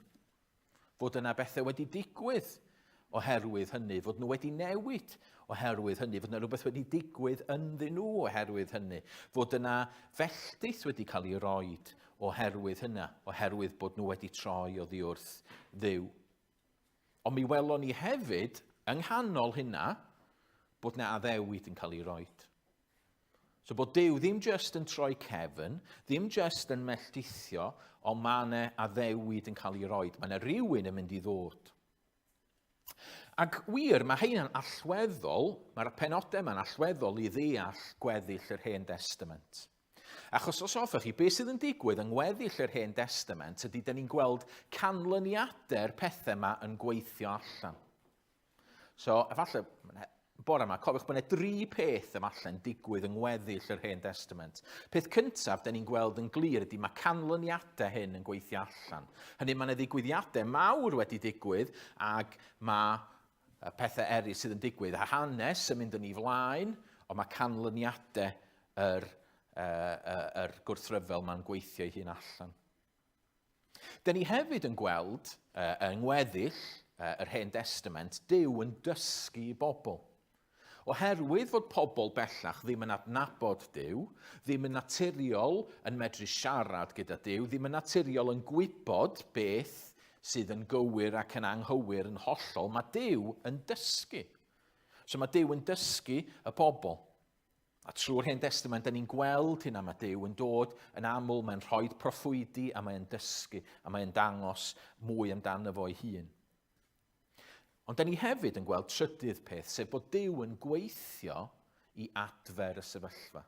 Fod yna bethau wedi digwydd oherwydd hynny, fod nhw wedi newid oherwydd hynny, fod yna rhywbeth wedi digwydd ynddyn nhw oherwydd hynny, fod yna felltith wedi cael ei roed oherwydd hynna, oherwydd bod nhw wedi troi oddi wrth Dduw. Ond mi welon ni hefyd, yng nghanol hynna, bod na addewid yn cael ei roed. So bod Duw ddim jyst yn troi cefn, ddim jyst yn melltithio, ond mae yna addewid yn cael ei roed. Mae yna rhywun yn mynd i ddod. Ac wir, mae heina'n allweddol, mae'r penodau yma'n allweddol i ddeall gweddill yr Hen Testament. Achos os hoffech chi, beth sydd yn digwydd yng ngweddill yr Hen Destament ydy dyn ni'n gweld canlyniadau'r pethau yma yn gweithio allan. So, efallai, bore yma, cofiwch bod yna dri peth efallai'n digwydd yng ngweddill yr Hen Destament. Peth cyntaf, dyn ni'n gweld yn glir ydy mae canlyniadau hyn yn gweithio allan. Hynny, mae yna ddigwyddiadau mawr wedi digwydd ac mae pethau eraill sydd yn digwydd. A hanes yn mynd yn ei flaen, ond mae canlyniadau yr, uh, yr gwrthryfel mae'n gweithio ei hun allan. Dyn ni hefyd yn gweld uh, yng ngweddill uh, yr Hen Testament, Duw yn dysgu i bobl. Oherwydd fod pobl bellach ddim yn adnabod Duw, ddim yn naturiol yn medru siarad gyda Duw, ddim yn naturiol yn gwybod beth sydd yn gywir ac yn anghywir yn hollol, mae Duw yn dysgu. So mae Duw yn dysgu y bobl. A trwy'r Hen Destament, da ni'n gweld hynna, mae Duw yn dod yn aml, mae'n rhoi proffwydi a mae'n dysgu a mae'n dangos mwy amdano fo ei hun. Ond da ni hefyd yn gweld trydydd peth, sef bod Duw yn gweithio i adfer y sefyllfa.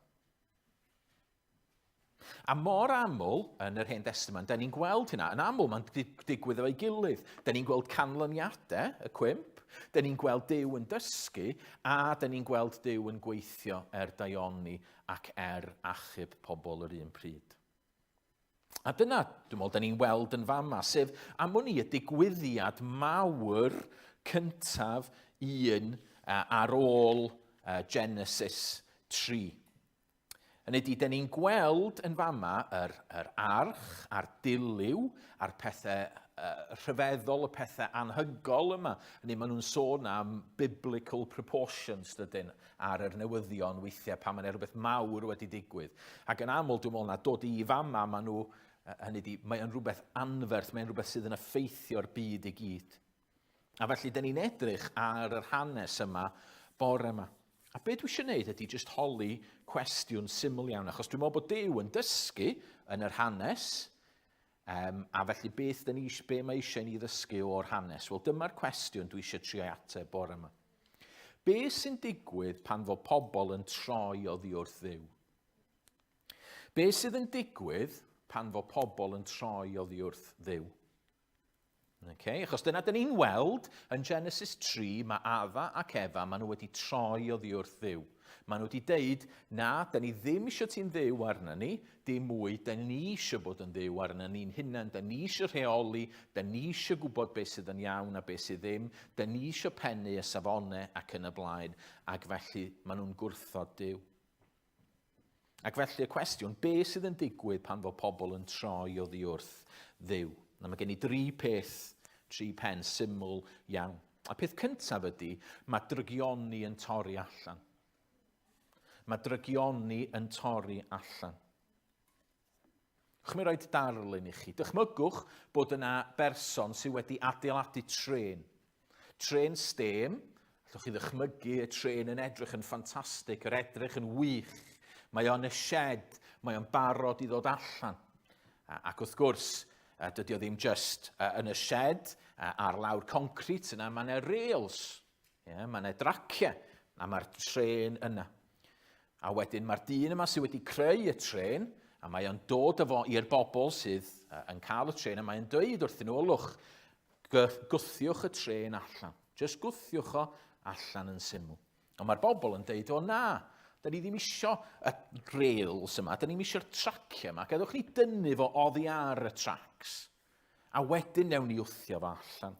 A mor aml yn yr Hen Destament, da ni'n gweld hynna. Yn aml mae'n digwydd efo'i gilydd. Da ni'n gweld canlyniadau y cwymp, da ni'n gweld Duw yn dysgu, a da ni'n gweld Duw yn gweithio er daioni ac er achub pobl yr un pryd. A dyna, dwi'n meddwl, da ni'n weld yn fama, sef am wn i y digwyddiad mawr cyntaf un ar ôl Genesis 3. Hynny ydy, da ni'n gweld yn fama yr, yr arch a'r dilyw a'r pethau rhyfeddol, y pethau anhygol yma. Hynny, maen nhw'n sôn am biblical proportions, dydyn, ar yr newyddion weithiau pan mae yna rhywbeth mawr wedi digwydd. Ac yn aml, dwi'n meddwl na dod i fama, maen nhw, hynny ydy, mae'n rhywbeth anferth, mae'n rhywbeth sydd yn effeithio'r byd i gyd. A felly, dyn ni'n edrych ar yr hanes yma bore yma. A be dwi eisiau gwneud ydy jyst holi cwestiwn syml iawn, achos dwi'n meddwl bod Duw yn dysgu yn yr hanes, um, a felly beth dyn ni, be mae eisiau ni ddysgu o'r hanes? Wel, dyma'r cwestiwn dwi eisiau trio ateb bore yma. Be sy'n digwydd pan fo pobl yn troi oddi wrth Dduw? Be sydd yn digwydd pan fo pobl yn troi oddi wrth Dduw? Okay, achos dyna dyn ni'n weld yn Genesis 3, mae Adda ac Efa, maen nhw wedi troi oddi wrth Dduw. Maen nhw wedi deud, na, dyn ni ddim eisiau ti'n dduw arna ni, dim mwy, dyn ni eisiau bod yn dduw arna ni'n hunain, dyn ni eisiau rheoli, dyn ni eisiau gwybod beth sydd yn iawn a beth sydd ddim, dyn ni eisiau pennu y safonau ac yn y blaen, ac felly maen nhw'n gwrthod Duw. Ac felly y cwestiwn, be sydd yn digwydd pan fo pobl yn troi oddi wrth Dduw? Na, mae gen i dri peth, tri pen syml iawn. A peth cyntaf ydy, mae drygioni yn torri allan. Mae drygioni yn torri allan. Chwi mi roed darlun i chi. Dychmygwch bod yna berson sydd wedi adeiladu trên. Trên stêm, allwch chi ddychmygu y trên yn edrych yn ffantastig, yr edrych yn wych. Mae o'n y shed, mae o'n barod i ddod allan. Ac wrth gwrs, dydy o ddim just yn y shed ar lawr concrit yna, mae yna rails. Ie, mae yna draciau, a mae'r trên yna. A wedyn mae'r dyn yma sydd wedi creu y trên, a mae o'n dod â fo i'r bobl sydd yn cael y trên, a mae'n dweud wrthyn nhw, lwch, gwthiwch y trên allan. Just gwthiwch o allan yn syml. Ond mae'r bobl yn deud, o na, da ni ddim isio y rails yma, da ni ddim isio'r traciau yma, gadewch ni dynnu fo oddi ar y tracs, a wedyn newn ni wthio fo allan.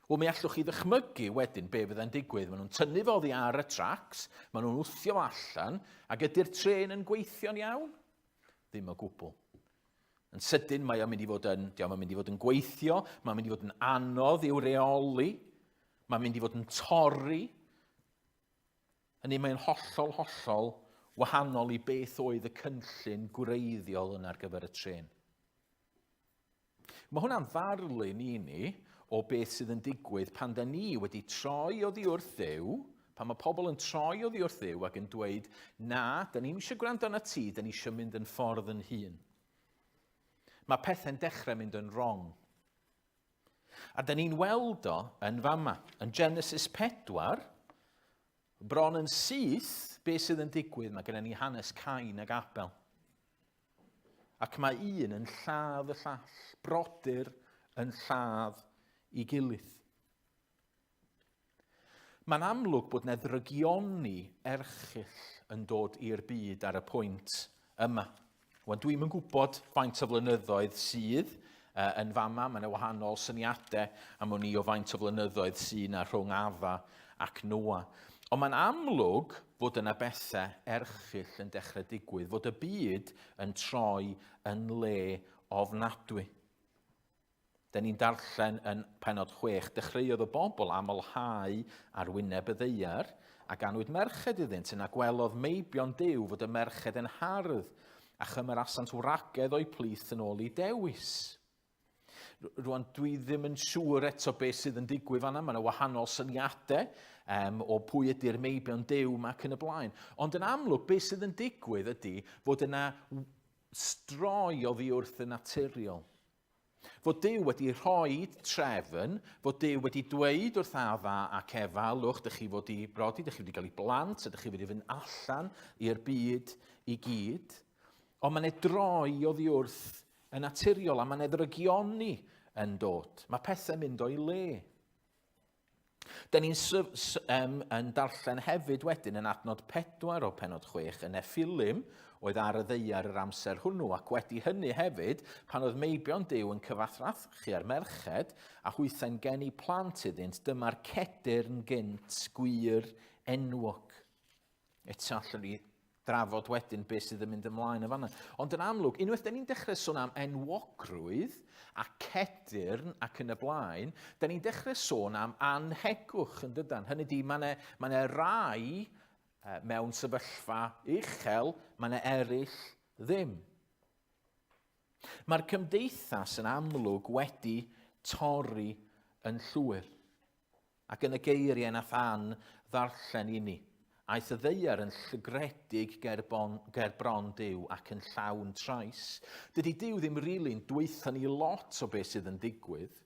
Wel, mi allwch chi ddychmygu wedyn be fyddai'n digwydd. Maen nhw'n tynnu fo oddi ar y tracs, maen nhw'n wthio allan, ac ydy'r trên yn gweithio'n iawn? Ddim o gwbl. Yn sydyn, mae o'n mynd i fod yn, diolch, mae'n mynd i fod yn gweithio, mae'n mynd i fod yn anodd i'w reoli, mae'n mynd i fod yn torri. Hynny, mae'n hollol, hollol wahanol i beth oedd y cynllun gwreiddiol yn ar gyfer y trên. Mae hwnna'n ddarlun i ni o beth sydd yn digwydd pan da ni wedi troi oddi wrth Dduw, pan mae pobl yn troi oddi wrth Dduw ac yn dweud, na, da ni'n eisiau gwrando arna ti, da ni eisiau mynd yn ffordd yn hun. Mae pethau'n dechrau mynd yn wrong. A da ni'n weld o yn fama. Yn Genesis 4, bron yn syth, beth sydd yn digwydd? Mae gennym ni hanes Cain ac Abel. Ac mae un yn lladd y llall, brodyr yn lladd i gilydd. Mae'n amlwg bod yna ddrygioni erchyll yn dod i'r byd ar y pwynt yma. Wan, dwi'm yn gwybod faint o flynyddoedd sydd uh, yn fama, mae yna wahanol syniadau am wn i o faint o flynyddoedd sydd yna rhwng Adda ac Noa. Ond mae'n amlwg fod yna bethau erchyll yn dechrau digwydd, fod y byd yn troi yn le ofnadwy. Da ni'n darllen yn penod 6, dechreuodd y bobl amlhau ar wyneb y ddaear, a ganwyd merched iddynt, yna gwelodd meibion Duw fod y merched yn hardd, a chymerasant wragedd o'u plith yn ôl eu dewis. Rwan, dwi ddim yn siŵr eto beth sydd yn digwydd fanna. Mae yna wahanol syniadau um, o pwy ydy'r meibion Duw yma ac yn y blaen. Ond yn amlwg, beth sydd yn digwydd ydy fod yna stroi oddi wrth y naturiol. Fod Duw wedi rhoi trefn, fod Duw wedi dweud wrth Adda ac Efa, lwch, dych chi fod i brodi, dych chi wedi cael ei blant, ydych chi wedi fynd allan i'r byd i gyd. Ond mae'n ei droi oddi wrth y naturiol a mae'n ddrygioni yn dod. Mae pethau'n mynd o'i le. Da ni'n um, yn darllen hefyd wedyn yn adnod 4 o penod 6 y Nephilim oedd ar y ddeiar yr amser hwnnw, ac wedi hynny hefyd, pan oedd meibion Duw yn cyfathrachu â'r merched, a hwythau'n geni plant iddynt, dyma'r cedyrn gynt gwir enwog. Eto allwn ni drafod wedyn beth sydd yn mynd ymlaen yn fanna. Ond yn amlwg, unwaith da ni'n dechrau sôn am enwogrwydd a cedyrn ac yn y blaen, da ni'n dechrau sôn am anhegwch yn dydan. Hynny di, mae yna ma rai mewn sefyllfa uchel, mae yna eraill ddim. Mae'r cymdeithas yn amlwg wedi torri yn llwyr. Ac yn y geiriau nath Ann ddarllen i ni, aeth y ddaear yn llygredig ger, bon, ger bron Duw ac yn llawn trais. Dydy Duw ddim rili'n dweutha ni lot o beth sydd yn digwydd,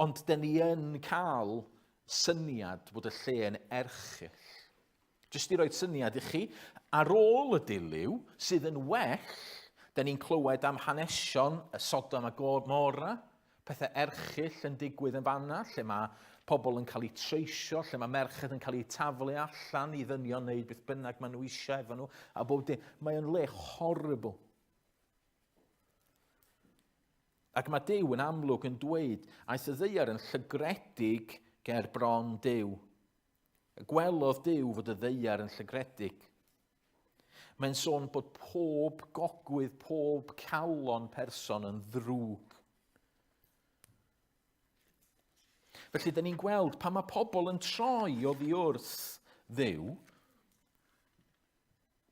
ond dyn ni yn cael syniad bod y lle yn erchyll. Jyst i roi syniad i chi, ar ôl y dilyw, sydd yn well, da ni'n clywed am hanesion y Sodom a Gomorra, pethau erchyll yn digwydd yn fanna, lle mae pobl yn cael eu treisio, lle mae merched yn cael eu taflu allan i ddynion wneud beth bynnag maen nhw eisiau efo nhw, a bob dim. Mae o'n le horrible. Ac mae Duw yn amlwg yn dweud, aeth y ddaear yn llygredig ger bron Duw. Gwelodd Duw fod y ddaear yn llygredig. Mae'n sôn bod pob gogwydd, pob calon person yn ddrwg. Felly, dyn ni'n gweld pan mae pobl yn troi oddi wrth Dduw,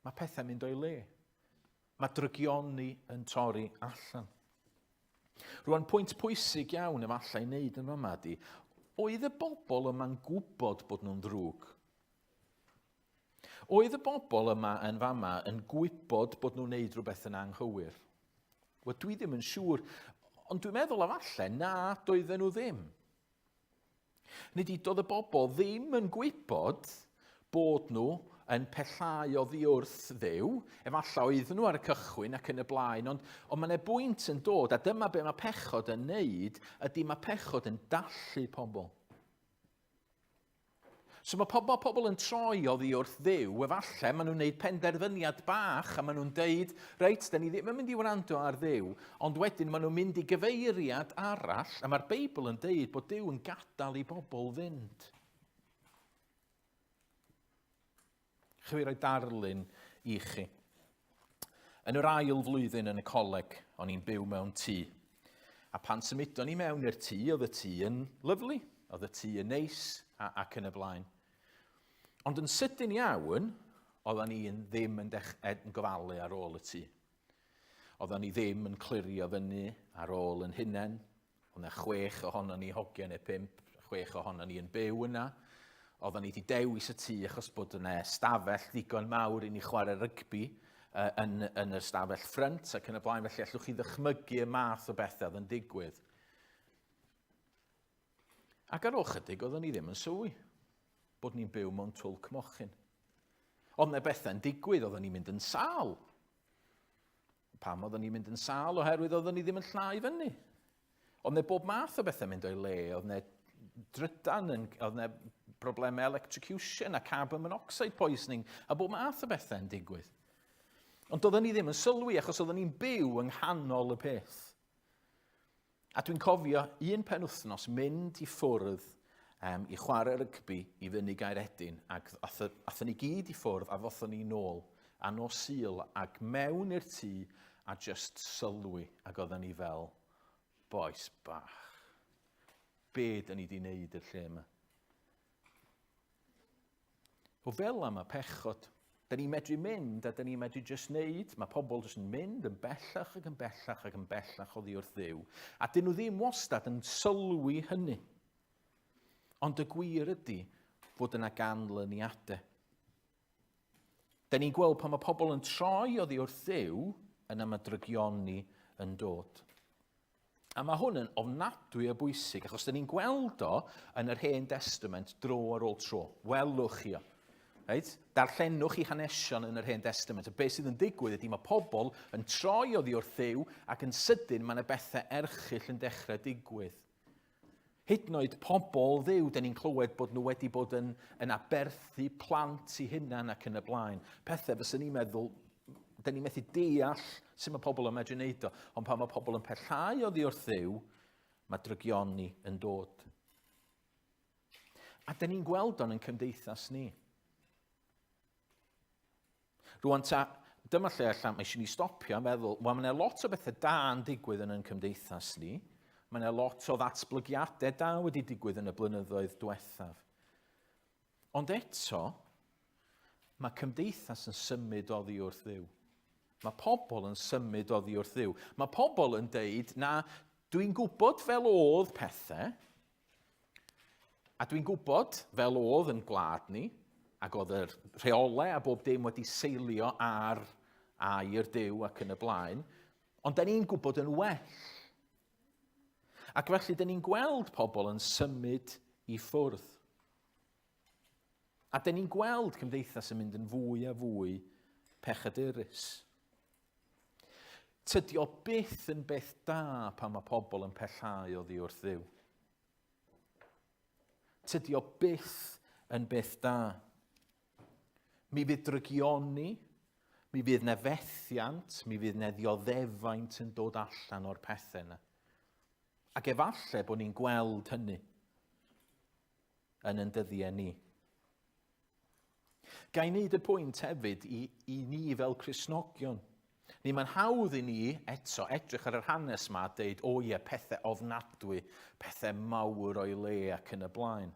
mae pethau'n mynd o'i le. Mae drygioni yn torri allan. Rwan, pwynt pwysig iawn efallai i wneud yn fama ydy, oedd y bobl yma'n gwybod bod nhw'n ddrwg? Oedd y bobl yma yn fama yn gwybod bod nhw'n neud rhywbeth yn anghywir? Wel, dwi ddim yn siŵr, ond dwi'n meddwl efallai na, doedden nhw ddim. Nid doedd y bobl ddim yn gwybod bod nhw yn pellhau oddi wrth Dduw. Efallai oedden nhw ar y cychwyn ac yn y blaen, ond, ond mae yna bwynt yn dod, a dyma be mae pechod yn neud, ydy mae pechod yn dallu pobl. So mae pobl, pobl yn troi oddi wrth Dduw, efallai maen nhw'n gwneud penderfyniad bach a maen nhw'n deud, reit, da ni ddim yn mynd i wrando ar Dduw, ond wedyn maen nhw'n mynd i gyfeiriad arall, a mae'r Beibl yn deud bod Duw yn gadael i bobl fynd. Chwi roi darlun i chi. Yn yr ail flwyddyn yn y coleg, o'n i'n byw mewn tŷ. A pan symudon ni mewn i'r tŷ, oedd y tŷ yn lyflu, oedd y tŷ yn neis a, ac yn y blaen. Ond yn sydyn iawn, oedden ni ddim yn, dech, yn gofalu ar ôl y tŷ. Oedden ni ddim yn clirio fyny ar ôl yn hunain. Oedd yna chwech ohonon ni, hogiau neu pump, chwech ohonon ni yn byw yna. Oedden ni wedi dewis y tŷ achos bod yna stafell ddigon mawr i ni chwarae rygbi uh, yn, yn yr stafell ffrynt ac yn y blaen, felly allwch chi ddychmygu y math o bethau oedd yn digwydd. Ac ar ôl chydig, oedden ni ddim yn sylwi bod ni'n byw mewn twl cmochyn. Oedd yna bethau'n digwydd, oedden ni'n mynd yn sâl. Pam oedden ni'n mynd yn sâl? Oherwydd oedden ni ddim yn llnau fyny. Oedd 'na bob math o bethau mynd o'i le. Oedd 'na drydan, yn, oedd 'na broblemau electrocution a carbon monoxide poisoning a bob math o bethau yn digwydd. Ond doedden ni ddim yn sylwi achos oedden ni'n byw yng nghanol y peth. A dwi'n cofio un penwythnos mynd i ffwrdd um, i chwarae rygbi i fyny Gaeredin ac athon ni gyd i ffwrdd a ddothon ni nôl a nos Sul ac mewn i'r tŷ a just sylwi ac oedden ni fel bois bach. Be dyn ni di wneud i'r lle yma? O fel am y pechod. Da ni'n medru mynd a da ni'n medru just wneud. Mae pobl jyst yn mynd yn bellach ac yn bellach ac yn bellach oddi wrth Dduw. A dyn nhw ddim wastad yn sylwi hynny. Ond y gwir ydy fod yna ganlyniadau. Da ni'n gweld pan mae pobl yn troi oddi wrth Dduw, yna mae drygioni yn dod. A mae hwn yn ofnadwy o bwysig, achos da ni'n gweld o yn yr Hen Testament dro ar ôl tro. Welwch chi o. Right? Darllenwch chi hanesion yn yr Hen Testament. A beth sydd yn digwydd ydy mae pobl yn troi oddi wrth Dduw ac yn sydyn mae yna bethau erchyll yn dechrau digwydd. Hyd yn oed pobl Dduw, dyn ni'n clywed bod nhw wedi bod yn, yn aberthu plant i hunan ac yn y blaen. Pethau fysa ni'n meddwl, dyn ni'n methu deall sut mae pobl yn medru wneud o. Ond pan mae pobl yn pellhau oddi wrth Dduw, mae drygioni yn dod. A dyn ni'n gweld o'n yn cymdeithas ni. Rwan ta, dyma lle allan, mae eisiau ni stopio a meddwl, wel, mae yna lot o bethau da yn digwydd yn ein cymdeithas ni. Mae yna lot o ddatblygiadau da wedi digwydd yn y blynyddoedd diwethaf. Ond eto, mae cymdeithas yn symud oddi wrth Dduw. Mae pobl yn symud oddi wrth Dduw. Mae pobl yn deud, na, dwi'n gwybod fel oedd pethau, A dwi'n gwybod, fel oedd yn gwlad ni, ac oedd yr rheolau a bob dim wedi seilio ar air Duw ac yn y blaen, ond da ni'n gwybod yn well. Ac felly, da ni'n gweld pobl yn symud i ffwrdd. A da ni'n gweld cymdeithas yn mynd yn fwy a fwy pechadurus. Tydi o byth yn beth da pan mae pobl yn pellhau oddi wrth Dduw. Tydi o byth yn beth da. Mi fydd drygioni, mi fydd na fethiant, mi fydd na ddioddefaint yn dod allan o'r pethau yna. Ac efallai bod ni'n gweld hynny yn yn dyddiau ni. Ga i wneud y pwynt hefyd i, i ni fel Cristnogion. Ni mae'n hawdd i ni eto edrych ar yr hanes yma a deud, o ie, pethau ofnadwy, pethau mawr o'i le ac yn y blaen.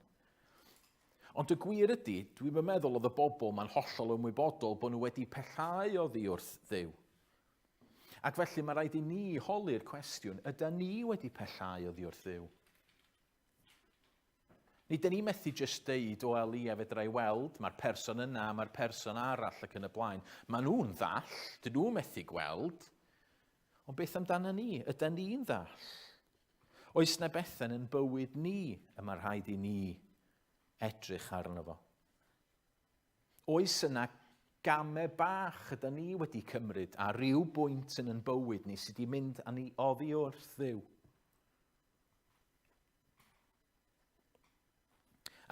Ond y gwir ydy, dwi'n meddwl oedd y bobl ma'n hollol ymwybodol bod nhw wedi pellhau oddi wrth Dduw. Ac felly mae rhaid i ni holi'r cwestiwn, ydy ni wedi pellhau oddi wrth Dduw? Nid dyn ni methu jyst deud, o wel ie, fedra i weld, mae'r person yna, mae'r person arall ac yn y blaen. Maen nhw'n ddall, dyn nhw'n methu gweld. Ond beth amdano ni? Ydy ni'n ddall? Oes na bethau yn bywyd ni y mae rhaid i ni edrych arno fo? Oes yna gamau bach ydy ni wedi cymryd a rhyw bwynt yn yn bywyd ni sydd wedi mynd â ni oddi wrth Dduw?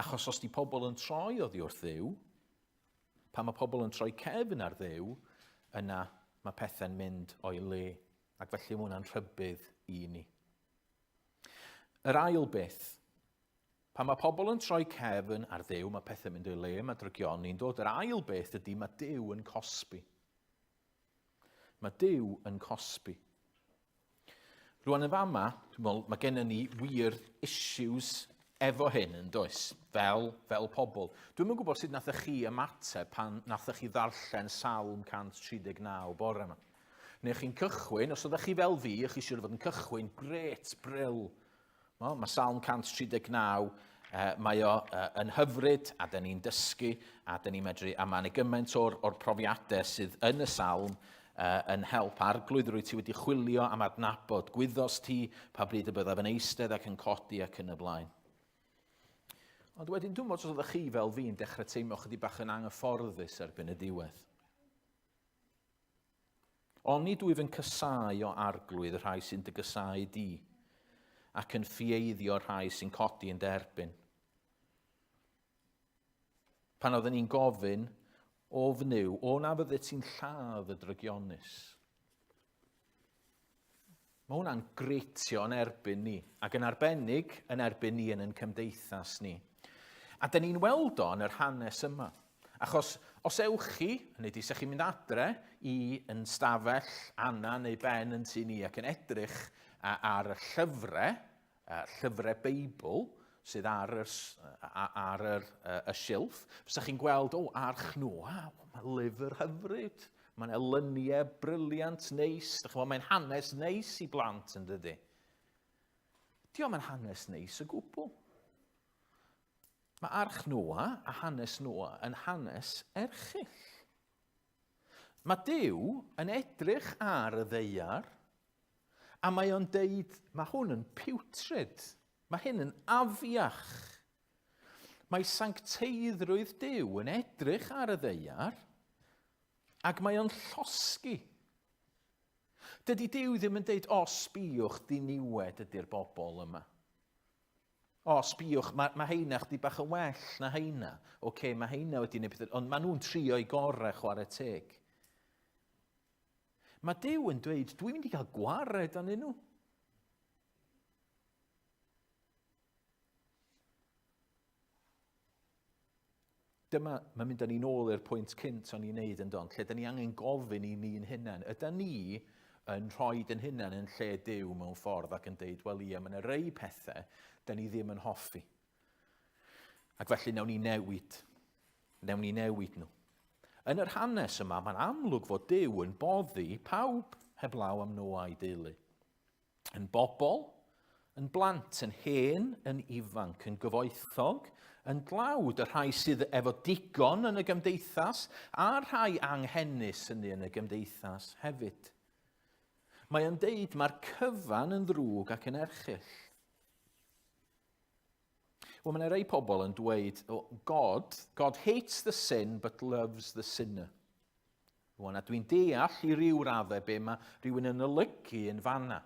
Achos os di pobl yn troi oddi wrth Dduw, pan mae pobl yn troi cefn ar Dduw, yna mae pethau'n mynd o'i le. Ac felly mae hwnna'n rhybudd i ni. Yr ail beth, pan mae pobl yn troi cefn ar Dduw, mae pethau'n mynd o'i le, mae drygioni'n dod. Yr ail beth ydy mae Duw yn cosbi. Mae Duw yn cosbi. Rwan yn fama, dwi'n meddwl, mae gennym ni wir issues efo hyn yn does, fel, fel pobl. Dwi'n yn gwybod sut nathoch chi ymateb pan nathoch chi ddarllen Salm 139 bore yma. Neu chi'n cychwyn, os oeddech chi fel fi, chi siŵr fod yn cychwyn, gret, bril, Wel, mae Salm 139, uh, mae o uh, yn hyfryd, a dyn ni'n dysgu, a dyn ni'n medru, a mae yna gymaint o'r, or profiadau sydd yn y salm uh, yn help. Arglwydd, rwy ti wedi chwilio am adnabod, gwyddos ti pa bryd y byddaf yn eistedd ac yn codi ac yn y blaen. Ond wedyn, dwi'n meddwl os oeddech chi fel fi'n dechrau teimlo chydig bach yn anghyfforddus erbyn y diwedd. Onid wyf yn casáu, o Arglwydd, y rhai sy'n dy gasáu di, ac yn ffieiddio'r rhai sy'n codi yn dy erbyn? Pan oedden ni'n gofyn, o fnyw, o na fyddet ti'n lladd y drygionus. Mae hwnna'n greitio yn erbyn ni, ac yn arbennig yn erbyn ni yn ein cymdeithas ni. A dyn ni'n weld o yn yr hanes yma. Achos os ewch chi, hynny ydy, sech chi'n mynd adre i yn stafell Anna neu Ben yn tŷ ni ac yn edrych ar y llyfrau, llyfrau Beibl sydd ar, yr, ar yr, y silff, fysa chi'n gweld, o, Arch Noa, mae lyfr hyfryd, mae'n elyniau briliant, neis, dych chi'n mae'n hanes neis i blant yn dydy. Diolch yn hanes neis o gwbl. Mae Arch Noa a hanes Noa yn hanes erchyll. Mae Duw yn edrych ar y ddeiar a mae o'n deud, mae hwn yn putrid, mae hyn yn afiach. Mae sancteiddrwydd Duw yn edrych ar y ddeiar ac mae o'n llosgi. Dydy Duw ddim yn deud, o, sbïwch, diniwed ydy'r bobl yma. O, sbïwch, mae, mae heina chdi bach yn well na heina. Oce, okay, mae heina wedi gwneud pethau, ond maen nhw'n trio i gorau chwarae teg. Mae Duw yn dweud, dwi'n mynd i gael gwared arnyn nhw. Dyma, mae'n mynd â ni'n ôl i'r pwynt cynt o'n i'n neud yn don, lle da ni angen gofyn i ni'n hunain. Yda ni yn rhoi yn hunain yn lle Duw mewn ffordd ac yn deud, wel ia, mae yna rei pethau da ni ddim yn hoffi. Ac felly nawn ni newid. Nawn ni newid nhw. Yn yr hanes yma, mae'n amlwg fod Duw yn boddi pawb heblaw am Noa a'i deulu. Yn bobl, yn blant, yn hen, yn ifanc, yn gyfoethog, yn dlawd, y rhai sydd efo digon yn y gymdeithas, a'r rhai anghenus hynny yn y gymdeithas hefyd. Mae o'n deud mae'r cyfan yn ddrwg ac yn erchyll. Wel, mae yna rei pobl yn dweud, oh, God, God hates the sin but loves the sinner. Rwan, a dwi'n deall i ryw raddau be mae rhywun yn olygu yn fanna.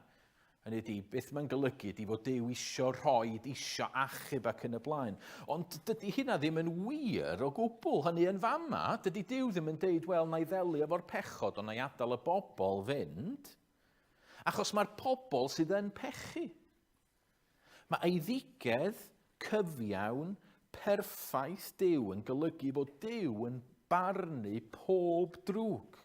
Hynny ydy, beth mae'n golygu ydy fod Duw isio rhoi, isio achub ac yn y blaen. Ond dydy hynna ddim yn wir o gwbl. Hynny yn fama, dydy Duw ddim yn deud, wel, na i ddelio efo'r pechod, ond na i adael y bobl fynd. Achos mae'r pobl sydd yn pechu. Mae eiddigedd cyfiawn perffaith Duw yn golygu fod Duw yn barnu pob drwg.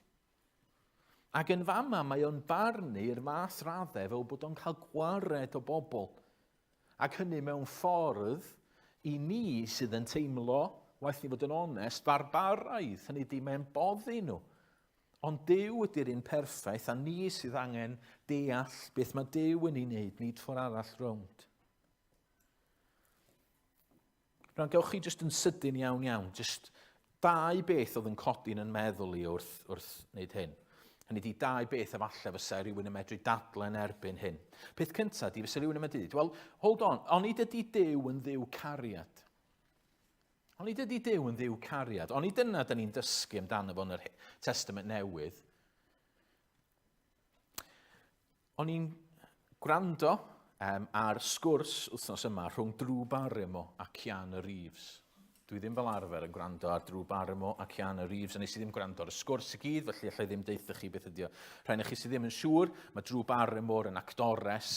Ac yn fama mae o'n barnu i'r fath raddau fel bod o'n cael gwared o bobl. Ac hynny mewn ffordd i ni sydd yn teimlo, waeth ni fod yn onest, barbaraidd. Hynny di, mae'n boddi nhw. Ond Duw ydy'r un perffaith, a ni sydd angen deall beth mae Duw yn ei wneud, nid ffordd arall rownd. Rwan, gewch chi jyst yn sydyn iawn iawn, jyst dau beth oedd yn codi'n yn meddwl i wrth, wrth wneud hyn. Hynny di dau beth efallai fysa rhywun yn medru dadlen erbyn hyn. Peth cyntaf di fysa rhywun yn medru dweud, well, hold on, onid ydy Duw yn ddiw cariad? Onid ydy Duw yn ddiw cariad? Onid dyna dyn ni'n dysgu amdano fo yn yr Testament Newydd? O'n i'n gwrando um, ar sgwrs wythnos yma rhwng Drew Barrymore a Keanu Reeves. Dwi ddim fel arfer yn gwrando ar Drew Barrymore a Keanu Reeves, a nes i ddim gwrando ar y sgwrs i gyd, felly allai ddim deutha chi beth ydi o. Rhaid chi sydd ddim yn siŵr, mae Drew Barrymore yn actores,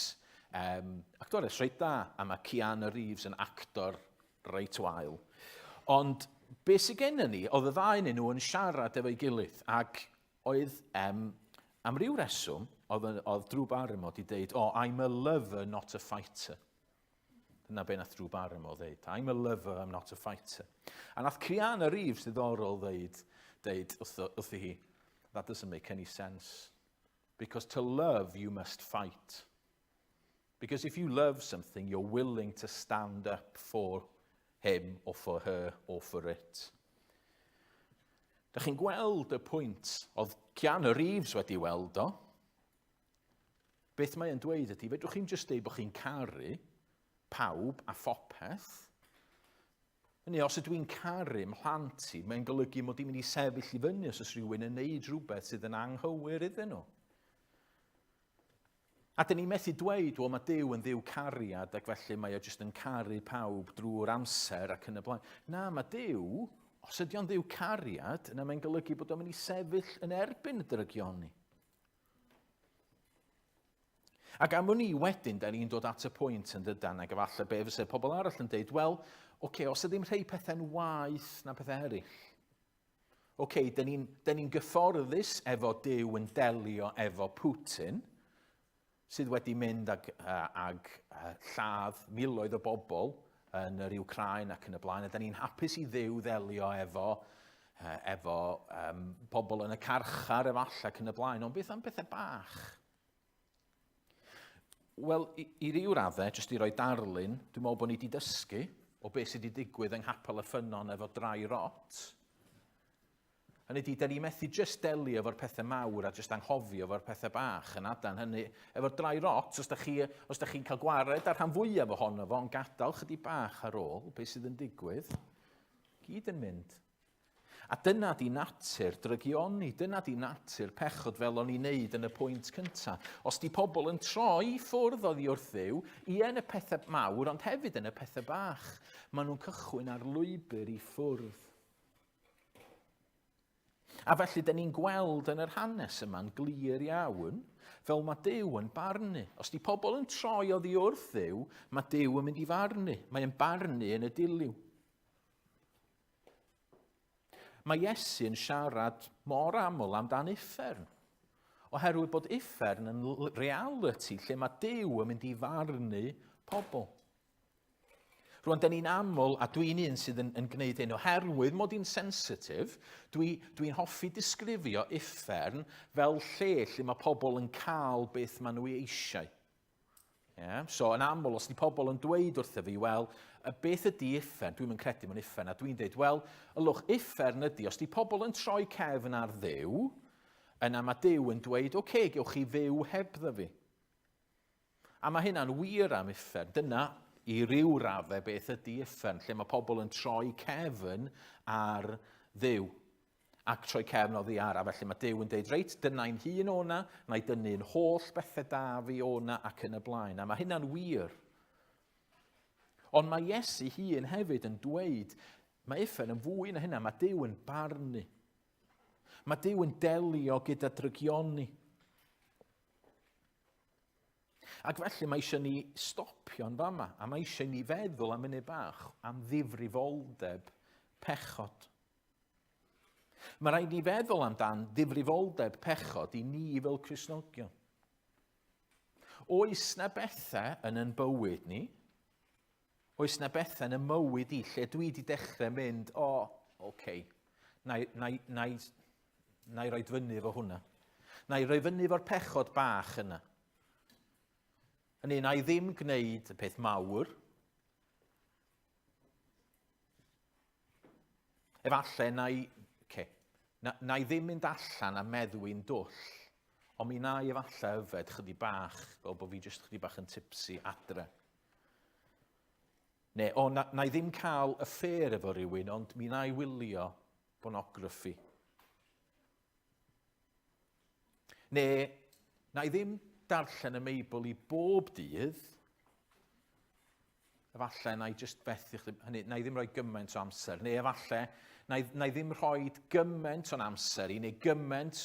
um, actores reit dda, a mae Keanu Reeves yn actor reit wael. Ond be sydd gennym ni, oedd y ddau yn nhw yn siarad efo'i gilydd, ac oedd, um, am ryw reswm, oedd, oedd Drew Barrymore wedi deud, oh, I'm a lover, not a fighter. Dyna be nath Drew Barrymore ddeud. I'm a lover, I'm not a fighter. A nath Keanu Reeves ddiddorol ddeud, deud wrtho, wrthi hi, that doesn't make any sense. Because to love, you must fight. Because if you love something, you're willing to stand up for him or for her or for it. Da chi'n gweld y pwynt oedd Keanu Reeves wedi weld o. Beth mae'n dweud ydy, fedrwch chi'n just deud bod chi'n caru pawb a phopeth. Hynny, os ydw i'n caru mhlant i, mae'n golygu mod i'n mynd i sefyll i fyny os oes rhywun yn neud rhywbeth sydd yn anghywir iddyn nhw. A dyn ni methu dweud, wel mae Duw yn ddiw cariad ac felly mae o jyst yn caru pawb drwy'r amser ac yn y blaen. Na, mae Duw, os ydy o'n ddiw cariad, yna mae'n golygu bod o'n mynd i sefyll yn erbyn y drygioni. Ac am wn i wedyn, da ni'n dod at y pwynt yn dydan, ac efallai be fysa pobl arall yn deud, wel, oce, okay, os ydy ddim rhai pethau'n waeth na pethau eraill, Oce, okay, dyn ni'n ni gyfforddus efo Duw yn delio efo Putin, sydd wedi mynd ag, ag lladd miloedd o bobl yn yr Ukraine ac yn y blaen, a dyn ni'n hapus i Dduw ddelio efo, efo um, pobl yn y carchar efallai ac yn y blaen, ond beth am bethau bach? Wel, i, i ryw raddau, jyst i roi darlun, dwi'n meddwl bod ni wedi dysgu o beth sydd wedi digwydd yng Nghapel y Ffynnon efo dry rot. Hynny ydy, da ni methu jyst delio efo'r pethau mawr a jyst anghofio efo'r pethau bach yn adan. Hynny, efo'r dry rot, os da chi, os da chi'n cael gwared ar rhan fwyaf ohono fo, ond gadael chydig bach ar ôl beth sydd yn digwydd, gyd yn mynd. A dyna di natur drygioni, dyna di natur pechod fel o'n i'n neud yn y pwynt cynta. Os di pobl yn troi i ffwrdd oddi wrth Dduw, ie yn y pethau mawr, ond hefyd yn y pethau bach, maen nhw'n cychwyn ar lwybr i ffwrdd. A felly, dyn ni'n gweld yn yr hanes yma'n glir iawn, fel mae Duw yn barnu. Os di pobl yn troi oddi wrth Dduw, mae Duw yn mynd i farnu. Mae'n barnu yn y diliw. Mae Iesu yn siarad mor aml amdan uffern, oherwydd bod uffern yn reality lle mae Duw yn mynd i farnu pobl. Rwan, da ni'n aml, a dwi'n un sydd yn, yn gwneud hyn, oherwydd mod i'n sensitif, dwi'n dwi, hoffi disgrifio uffern fel lle lle mae pobl yn cael beth maen nhw eisiau. Yeah? So, yn aml, os di pobl yn dweud wrtho fi, wel, beth ydy uffern? Dwi'n yn credu mewn uffern, a dwi'n dweud, wel, ylwch, uffern ydy, os di pobl yn troi cefn ar Dduw, yna mae Duw yn dweud, oce, okay, gewch chi fyw hebddo fi. A mae hynna'n wir am uffern. Dyna i ryw raddau beth ydy uffern, lle mae pobl yn troi cefn ar Dduw ac troi cefn oddi ar, a felly mae Duw yn deud, reit, dyna'n hun o'na, na i dynnu'n holl bethau da fi o'na ac yn y blaen. A mae hynna'n wir. Ond mae Iesu hun hefyd yn dweud, mae uffern yn fwy na hynna, mae Duw yn barnu. Mae Duw yn delio gyda drygioni. Ac felly mae eisiau ni stopio'n fama, a mae eisiau ni feddwl am munud bach am ddifrifoldeb pechod. Mae rhaid ni feddwl amdan ddifrifoldeb pechod i ni fel Cristnogion. Oes na bethau yn yn bywyd ni? Oes na bethau yn y mywyd i lle dwi wedi dechrau mynd, o, oh, oce, okay, na, na, na, na i roi fyny efo hwnna. Na i roi fyny efo'r pechod bach yna. Hynny, na i ddim gwneud y peth mawr, Efallai na i, okay, na, na i ddim mynd allan a meddwi'n dwll, ond mi na i efallai yfed chydig bach, fel bod fi jyst chydig bach yn tipsy adre. Neu, o, na, na i ddim cael affair efo rhywun, ond mi na i wylio pornography. Neu, na i ddim darllen y Meibl i bob dydd, efallai na i just fethu chdi, hynny, na i ddim rhoi gymaint o amser, neu efallai na i, na i ddim rhoi gymaint o'n amser i, neu gymaint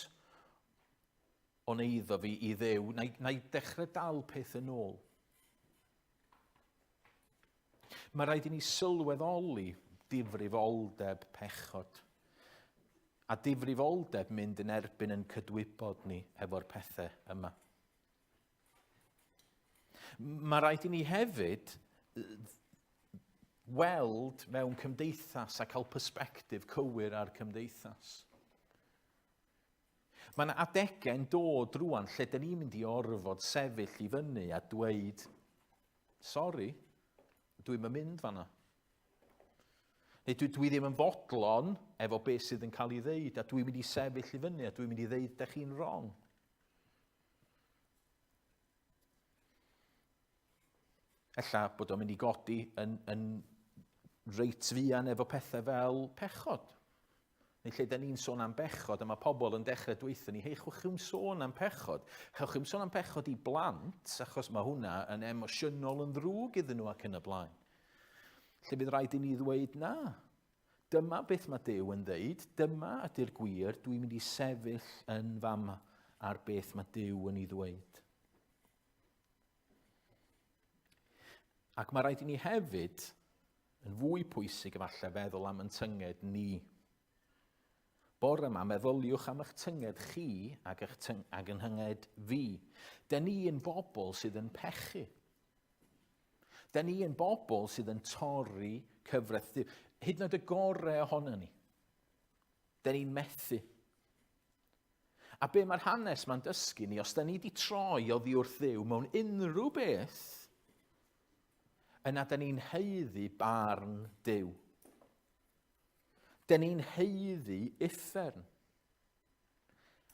o'n eiddo fi i ddew, na i, na i dechrau dal peth yn ôl. Mae rhaid i ni sylweddoli difrifoldeb pechod a difrifoldeb mynd yn erbyn yn cydwybod ni efo'r pethau yma. Mae rhaid i ni hefyd weld mewn cymdeithas a cael persbectif cywir ar cymdeithas. Mae yna adegau'n dod rwan lle dyn ni'n mynd i orfod sefyll i fyny a dweud, sori, dwi'n mynd fanna. Neu dwi, dwi ddim yn fodlon efo beth sydd yn cael ei ddeud, a dwi'n mynd i sefyll i fyny, a dwi'n mynd i ddeud, da chi'n wrong. Ella bod o'n mynd i godi yn, yn reit fuan efo pethau fel pechod. Neu lle da ni'n sôn am bechod, a mae pobl yn dechrau dweithio ni, hei, chwch chi'n sôn am pechod. Chwch chi'n sôn am pechod i blant, achos mae hwnna yn emosiynol yn ddrwg iddyn nhw ac yn y blaen. Lle bydd rhaid i ni ddweud na. Dyma beth mae Duw yn ddeud, dyma ydy'r gwir, dwi'n mynd i sefyll yn fama ar beth mae Duw yn ei ddweud. Ac mae rhaid i ni hefyd Yn fwy pwysig efallai feddwl am yn tynged ni. Bore yma, meddyliwch am eich tynged chi ac eich tyng ac yn nhynged fi. Den ni yn bobl sydd yn pechu. Den ni yn bobl sydd yn torri cyfraith Duw. Hyd yn oed y gorau ohono ni. Den ni'n methu. A be mae'r hanes ma'n dysgu ni, os da ni wedi troi oddi wrth Dduw mewn unrhyw beth, yna da ni'n haeddu barn Duw. Da ni'n haeddu uffern.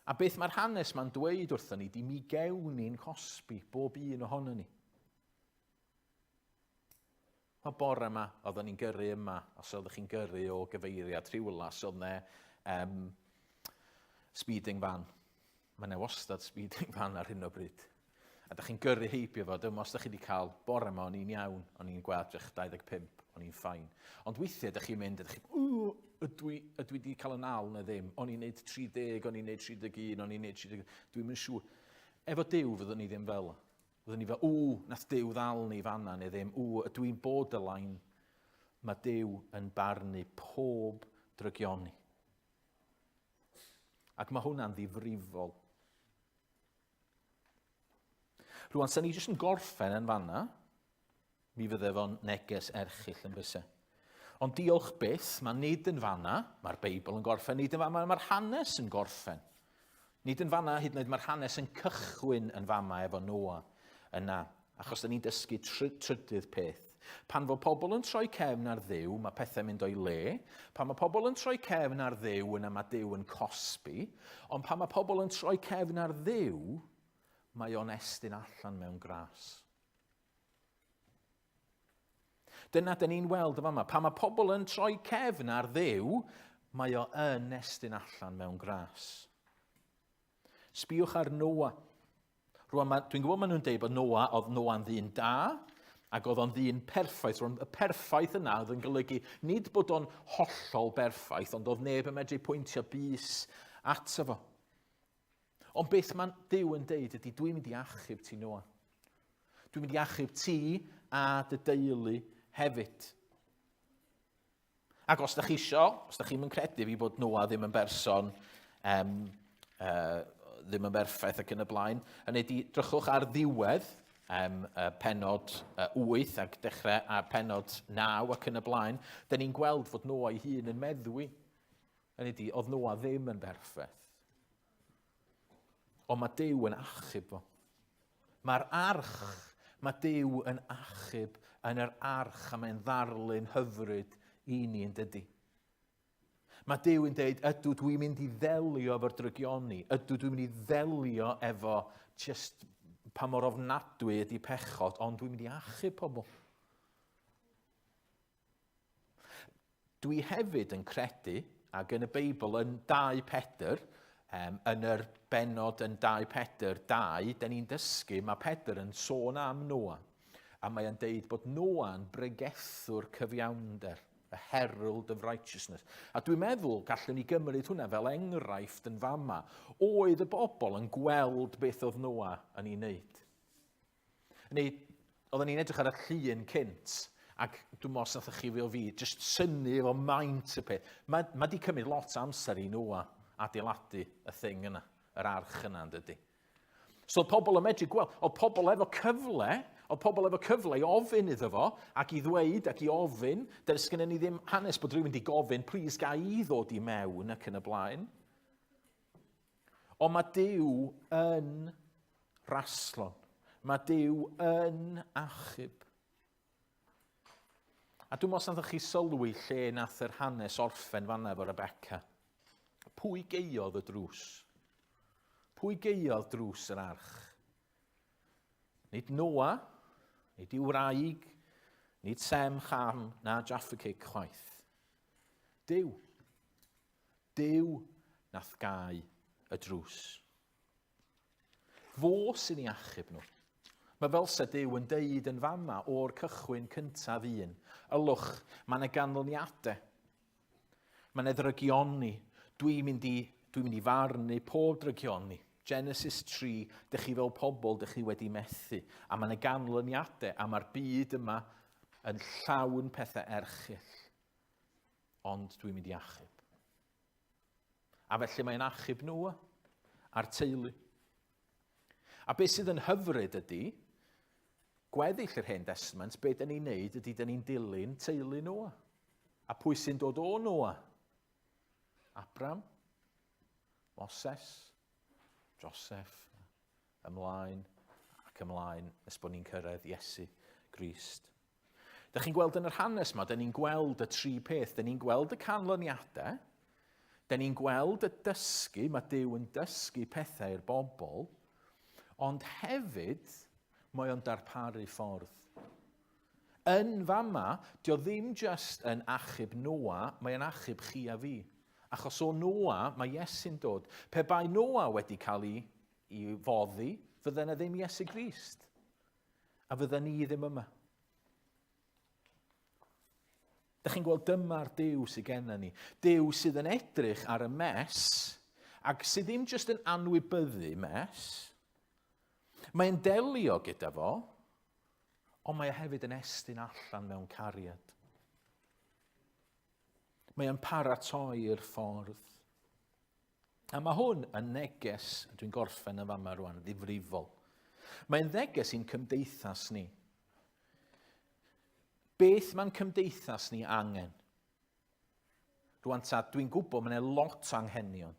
A beth mae'r hanes ma'n dweud wrthon ni, di mi gewn ni'n cosbi, bob un ohono ni. Mae bore yma, oedden ni'n gyrru yma, os oeddech chi'n gyrru o gyfeiriad Rhiwlas, oedd ne um, speeding van. Mae ne wastad speeding van ar hyn o bryd. A da chi'n gyrru heibio fo, dyma os da chi wedi cael bore yma, o'n i'n iawn, o'n i'n gweld 25, o'n i'n ffain. Ond weithiau, da chi'n mynd, a da chi'n, ww, ydw i, ydw i wedi cael yn al neu ddim? O'n i'n neud 30, o'n i'n neud 31, o'n i'n neud 30, dwi'n mynd siŵr. Efo Duw fyddwn ni ddim fel. Fyddwn ni fel, ww, nath Duw ddal ni fanna neu ddim, ww, ydw i'n borderline. Mae Duw yn barnu pob drygioni. Ac mae hwnna'n ddifrifol. Rwan, sa'n ni jyst yn gorffen yn fanna, Mi fydde fo'n neges erchyll yn byse. Ond diolch byth, mae nid yn fanna, mae'r Beibl yn gorffen, nid yn fanna, mae'r hanes yn gorffen. Nid yn fanna, hyd yn oed mae'r hanes yn cychwyn yn fama efo Noa yna, achos da ni'n dysgu try, trydydd peth. Pan fo pobl yn troi cefn ar Dduw, mae pethau'n mynd o'i le. Pan mae pobl yn troi cefn ar Dduw, yna mae Duw yn cosbi. Ond pan mae pobl yn troi cefn ar Dduw, mae o'n estyn allan mewn gras. Dyna dyn ni'n weld yn fama. Pan mae pobl yn troi cefn ar Dduw, mae o yn estyn allan mewn gras. Sbiwch ar Noa. Rwan, dwi'n gwybod maen nhw'n deud bod Noa, oedd Noa'n ddyn da, ac oedd o'n ddyn perffaith. Rwan, y perffaith yna oedd yn golygu nid bod o'n hollol berffaith, ond oedd neb yn medru pwyntio bys ato fo. Ond beth mae Duw yn deud ydy, dwi'n mynd i achub ti, Noa. Dwi'n mynd i achub ti a dy deulu hefyd. Ac os da chi isio, os da chi'n mynd credu fi bod Noa ddim yn berson, um, uh, ddim yn berffaith ac yn y blaen, hynny ydy, drychwch ar ddiwedd um, uh, penod uh, 8 ac dechrau ar penod 9 ac yn y blaen, da ni'n gweld fod Noa ei hun yn meddwi. Hynny ydy, oedd Noa ddim yn berffaith. Ond mae Duw yn achub fo. Mae'r arch, mae Duw yn achub yn yr arch a mae'n ddarlun hyfryd i ni yn dydy. Mae Duw yn deud, ydw dwi'n mynd i ddelio efo'r drygioni, ydw dwi'n mynd i ddelio efo just pa mor ofnadwy ydy pechod, ond dwi'n mynd i achub pobl. Dwi hefyd yn credu, ac yn y Beibl yn 2 Pedr, um, yn yr benod yn 2 Pedr 2, da ni'n dysgu, mae Pedr yn sôn am Noa. A mae o'n deud bod Noa'n bregethwr cyfiawnder, a herald of righteousness. A dwi'n meddwl gallwn ni gymryd hwnna fel enghraifft yn fama. Oedd y bobl yn gweld beth oedd Noa yn ei wneud. Neu, oedden ni'n edrych ar y llun cynt, ac dwi'n meddwl os nathoch chi fel fi, jyst synnu efo maint y peth. Mae, mae di cymryd lot o amser i Noa adeiladu y thing yna, yr arch yna, yn dydy. So oedd pobl yn medru gweld, oedd pobl efo cyfle, oedd pobl efo cyfle i ofyn iddo fo, ac i ddweud ac i ofyn, does gennym ni ddim hanes bod rhywun wedi gofyn, please ga i ddod i mewn ac yn y blaen. Ond mae Duw yn raslon. Mae Duw yn achub. A dwi'n meddwl os chi sylwi lle nath yr hanes orffen fanna efo Rebecca. Pwy geiodd y drws? Pwy geiodd drws yr arch? Nid Noa, nid i'w wraig, nid Sem, Cham, na Jaffa Cake chwaith. Duw. Duw nath gau y drws. Fo sy'n ei achub nhw. Mae fel se Duw yn deud yn fama o'r cychwyn cyntaf un. Ylwch, mae yna ganlyniadau. Mae yna ddrygioni. Dwi'n mynd i, dwi'n mynd i farnu pob drygioni. Genesis 3, dych chi fel pobl, dych chi wedi methu. A mae yna ganlyniadau, a mae'r byd yma yn llawn pethau erchyll. Ond dwi'n mynd i achub. A felly mae'n achub nhw a'r teulu. A beth sydd yn hyfryd ydy, gweddill yr Hen Testament, be dyn ni'n neud ydy dyn ni'n dilyn teulu Noa. A pwy sy'n dod o Noa? Abram, Moses, Joseph, ymlaen ac ymlaen nes bod ni'n cyrraedd Iesu Grist. Dych chi'n gweld yn yr hanes yma, dyn ni'n gweld y tri peth. Dyn ni'n gweld y canlyniadau, dyn ni'n gweld y dysgu, mae Duw yn dysgu pethau i'r bobl, ond hefyd mae o'n darparu ffordd. Yn fama, dio ddim just yn achub Noa, mae yn achub chi a fi. Achos o Noa, mae Iesu'n dod. Pe bai Noa wedi cael ei, i foddi, fydde yna ddim Iesu Grist. A fydde ni ddim yma. Dych chi'n gweld dyma'r Duw sydd gennym ni. Duw sydd yn edrych ar y mes, ac sydd ddim jyst yn anwybyddu mes. Mae'n delio gyda fo, ond mae e hefyd yn estyn allan mewn cariad. Mae e'n paratoi'r ffordd. A mae hwn yn neges, dwi'n gorffen yn fama rwan, ddifrifol. Mae'n ddeges i'n cymdeithas ni. Beth mae'n cymdeithas ni angen? Rwan ta, dwi'n gwybod mae yna lot o anghenion.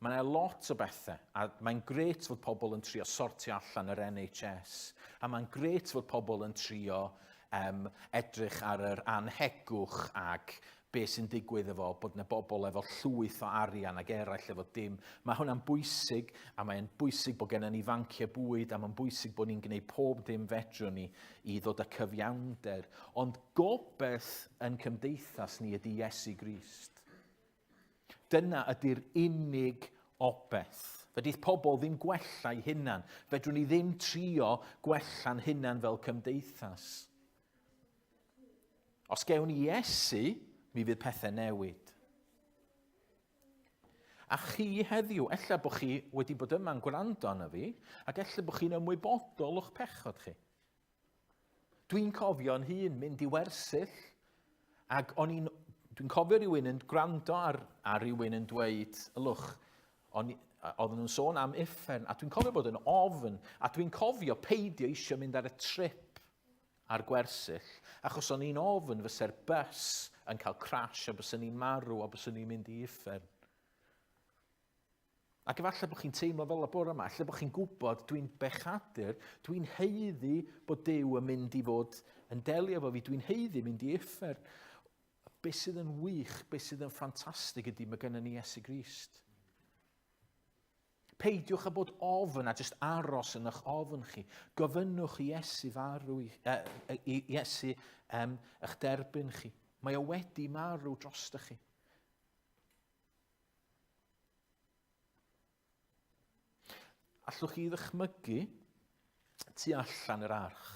Mae yna lot o bethau, a mae'n grêt fod pobl yn trio sortio allan yr NHS, a mae'n grêt fod pobl yn trio um, edrych ar yr anhegwch ac be sy'n digwydd efo bod yna bobl efo llwyth o arian ac eraill efo dim. Mae hwnna'n bwysig, a mae'n bwysig bod gennym ni fanciau bwyd, a mae'n bwysig bod ni'n gwneud pob dim fedrwn ni i ddod â cyfiawnder. Ond gobeith yn cymdeithas ni ydy Iesu Grist. Dyna ydy'r unig obeth. Fedrith pobl ddim gwella eu hunan. Fedrwn ni ddim trio gwella'n hunan fel cymdeithas. Os gewn ni Iesu, mi fydd pethau newid. A chi heddiw, ella bod chi wedi bod yma'n gwrando arno fi, ac ella bod chi'n ymwybodol o'ch pechod chi. Dwi'n cofio'n hun mynd i wersyll, ac o'n i'n... Dwi'n cofio rhywun yn gwrando ar, ar rhywun yn dweud, ylwch, o'n, oedden nhw'n sôn am uffern, a dwi'n cofio bod yn ofn, a dwi'n cofio peidio eisiau mynd ar y trip ar gwersyll, achos o'n i'n ofn fysa'r bus yn cael crash a byswn i'n marw a byswn i'n mynd i uffern. Ac efallai bod chi'n teimlo fel y bore yma, efallai bod chi'n gwybod dwi'n bechadur, dwi'n heiddi bod Duw yn mynd i fod yn delio efo fi, dwi'n heiddi mynd i uffern. Be sydd yn wych, be sydd yn ffantastig ydy mae gennym ni Iesu Grist. Peidiwch â bod ofn a jyst aros yn eich ofn chi. Gofynnwch i Iesu farw, i, i Iesu um, eich derbyn chi. Mae o wedi marw drostoch chi. Allwch chi ddychmygu tu allan yr arch?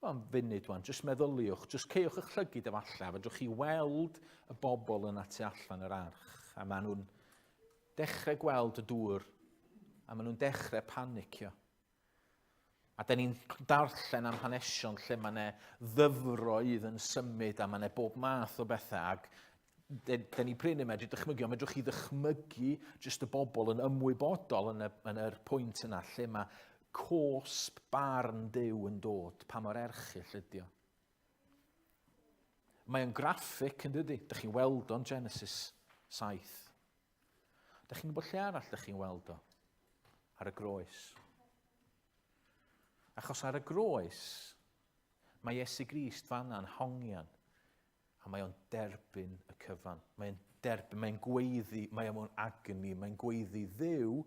Am funud wan, jyst meddyliwch, jyst ceuwch eich llygid efallai, fedrwch chi weld y bobl yna tu allan yr arch, a maen nhw'n dechrau gweld y dŵr, a maen nhw'n dechrau panicio. A da ni'n darllen am hanesion lle mae yna ddyfroedd yn symud a mae yna bob math o bethau ac da ni prin yn medru dychmygu, ond medrwch chi ddychmygu jyst y bobl yn ymwybodol yn, y, yn yr pwynt yna lle mae cosb barn Duw yn dod, pa mor erchyll ydy o. Mae o'n graffig yn dydy, dych chi'n weld o'n Genesis 7. Dych chi'n gwybod lle arall dych chi'n weld o? Ar y groes. Achos ar y groes, mae Iesu Grist fanna'n hongian, a mae o'n derbyn y cyfan. Mae'n derbyn, mae'n gweiddi, mae o'n agony, mae'n gweiddi Dduw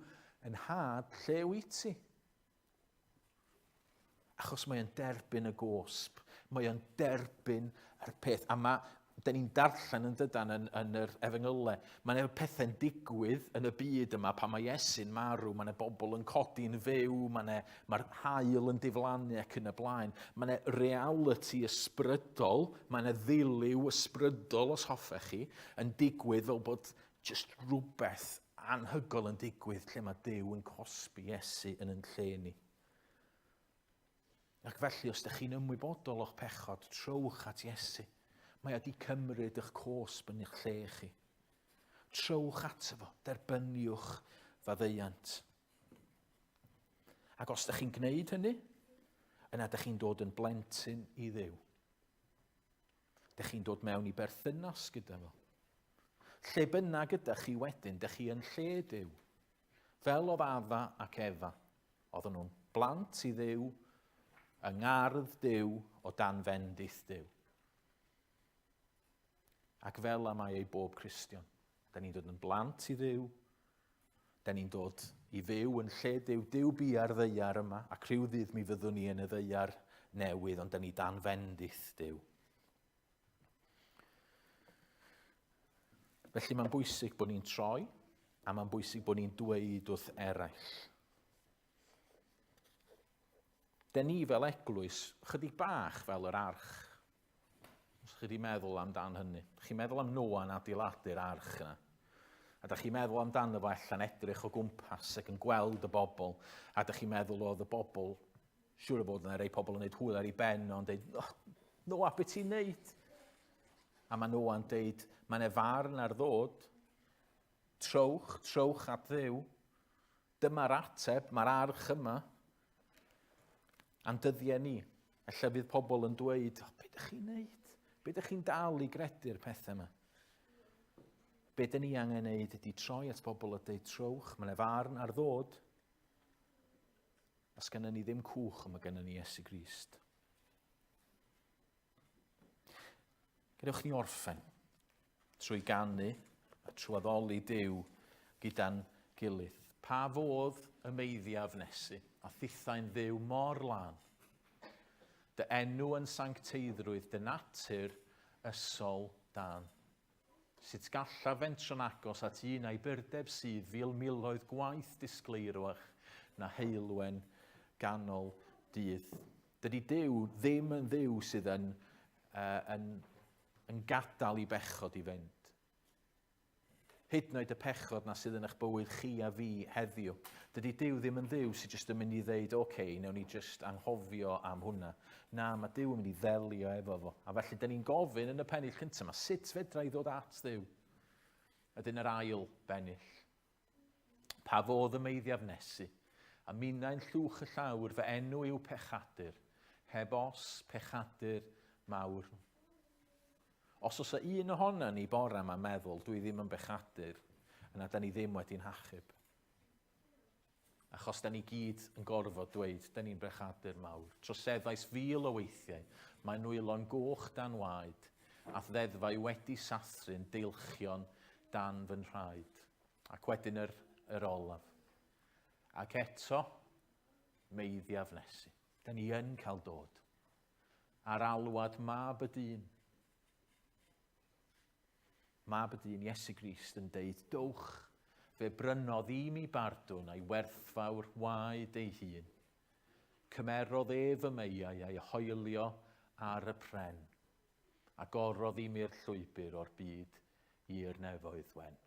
yn had, lle wyt ti? Achos mae o'n derbyn y gosb. Mae o'n derbyn yr peth. A mae, da ni'n darllen yn dydan yn, yn yr efengylau, mae yna pethau'n digwydd yn y byd yma pan mae Iesu'n marw, mae yna bobl yn codi'n fyw, mae yna, mae'r haul yn diflannu ac yn y blaen. Mae yna reality ysbrydol, mae yna ddiliw ysbrydol os hoffech chi, yn digwydd fel bod jyst rhywbeth anhygoel yn digwydd lle mae Duw yn cosbi Iesu yn yn lle ni. Ac felly, os ydych chi'n ymwybodol o'ch pechod, trowch at Iesu. Mae wedi cymryd eich cosb yn eich lle chi. Trowch ato fo, derbyniwch faddeuant. Ac os ydych chi'n gwneud hynny, yna ydych chi'n dod yn blentyn i Dduw. Dych chi'n dod mewn i berthynas gyda fo. Lle bynnag ydych chi wedyn, dych chi yn lle Duw. Fel oedd Adda ac Efa. Oedden nhw'n blant i Dduw, yng ngardd Duw, o dan fendith Duw. Ac fel y mae ei bob Cristion. Da ni'n dod yn blant i Dduw, da ni'n dod i fyw yn lle Duw. Duw bu ar ddaear yma, ac rhyw ddydd mi fyddwn ni yn y ddaear newydd, ond da ni dan fendith Duw. Felly mae'n bwysig bod ni'n troi, a mae'n bwysig bod ni'n dweud wrth eraill. Den ni fel eglwys, chydig bach fel yr arch. Os chi wedi meddwl amdan hynny. Chi'n meddwl am Noa yn adeiladu'r arch yna. A da chi'n meddwl amdano fo allan edrych o gwmpas ac yn gweld y bobl. A da chi'n meddwl oedd y bobl, siŵr o fod yna rei pobl yn gwneud hwyl ar ei ben o'n dweud, oh, Noa, beth ti'n neud? A mae Noa'n deud, mae yna farn ar ddod. Trowch, trowch at Dduw. Dyma'r ateb, mae'r arch yma. A'n dyddiau ni, ella fydd pobl yn dweud, oh, be ydych chi'n neud? Be ydych chi'n dal i gredu'r pethau yma? Be dyn ni angen neud ydy troi at bobl a dweud trowch, mae'n farn ar ddod. Os gennym ni ddim cwch, mae gennym ni Iesu Grist. Gadewch ni orffen trwy ganu a trwy addoli Duw gyda'n gilydd. Pa fodd y meiddiaf nesu, a thithau'n Dduw mor lân. Dy enw yn sancteiddrwydd, dy natur ysol dan. Sut gallaf fentro'n agos at un a'i burdeb sydd fil miloedd gwaith disgleirwach na heulwen ganol dydd. Dydy Duw ddim yn Dduw sydd yn, uh, yn, yn gadael i bechod i fynd. Hyd yn oed y pechod na sydd yn eich bywyd chi a fi heddiw. Dydy Duw ddim yn Dduw sydd jyst yn mynd i ddeud, oce, okay, newn ni jyst anghofio am hwnna. Na, mae Duw yn mynd i ddelio efo fo. A felly, dyn ni'n gofyn yn y pennill cyntaf yma, sut fedra i ddod at Dduw? Ydyn yr ail bennill. Pa fodd y meiddiaf nesu, a minnau'n llwch y llawr, fy enw yw pechadur, heb os pechadur mawr. Os oes un ohona ni bore yma'n meddwl, dwi ddim yn bechadur, yna da ni ddim wedi'n hachub. Achos da ni gyd yn gorfod dweud, da ni'n bechadur mawr. Troseddais fil o weithiau, mae nwylo'n goch dan waed, a'th ddeddfau wedi sathru'n deilchion dan fy nhraed. Ac wedyn yr, yr olaf. Ac eto, meiddiaf nesu. Da ni yn cael dod. Ar alwad mab y dyn. Mab y dyn, Iesu Grist, yn deud, dowch, fe brynodd i mi bardwn a'i werthfawr waed ei hun. Cymerodd ef y meiau a'i hoelio ar y pren. Agorodd i mi'r llwybr o'r byd i'r nefoedd wen.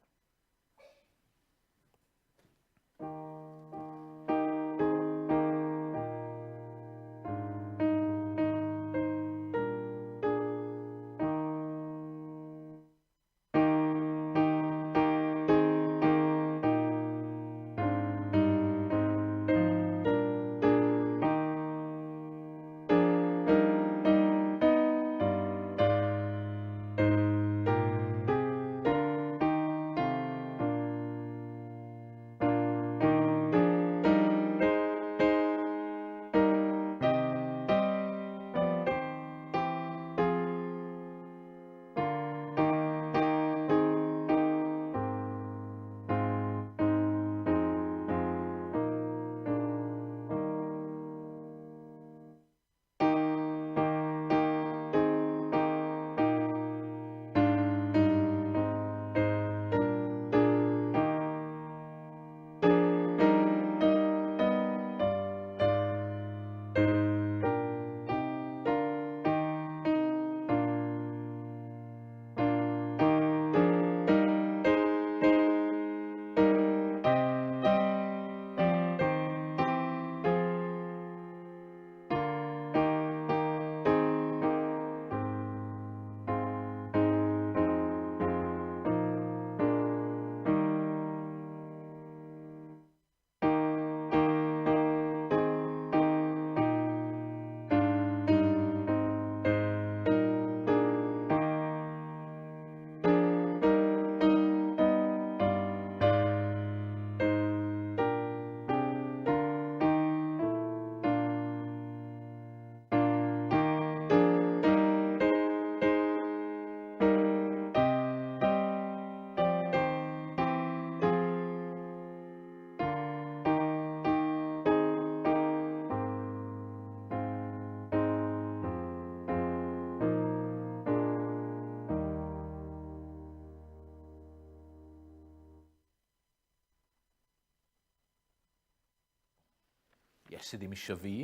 Iesu ddim isio fi,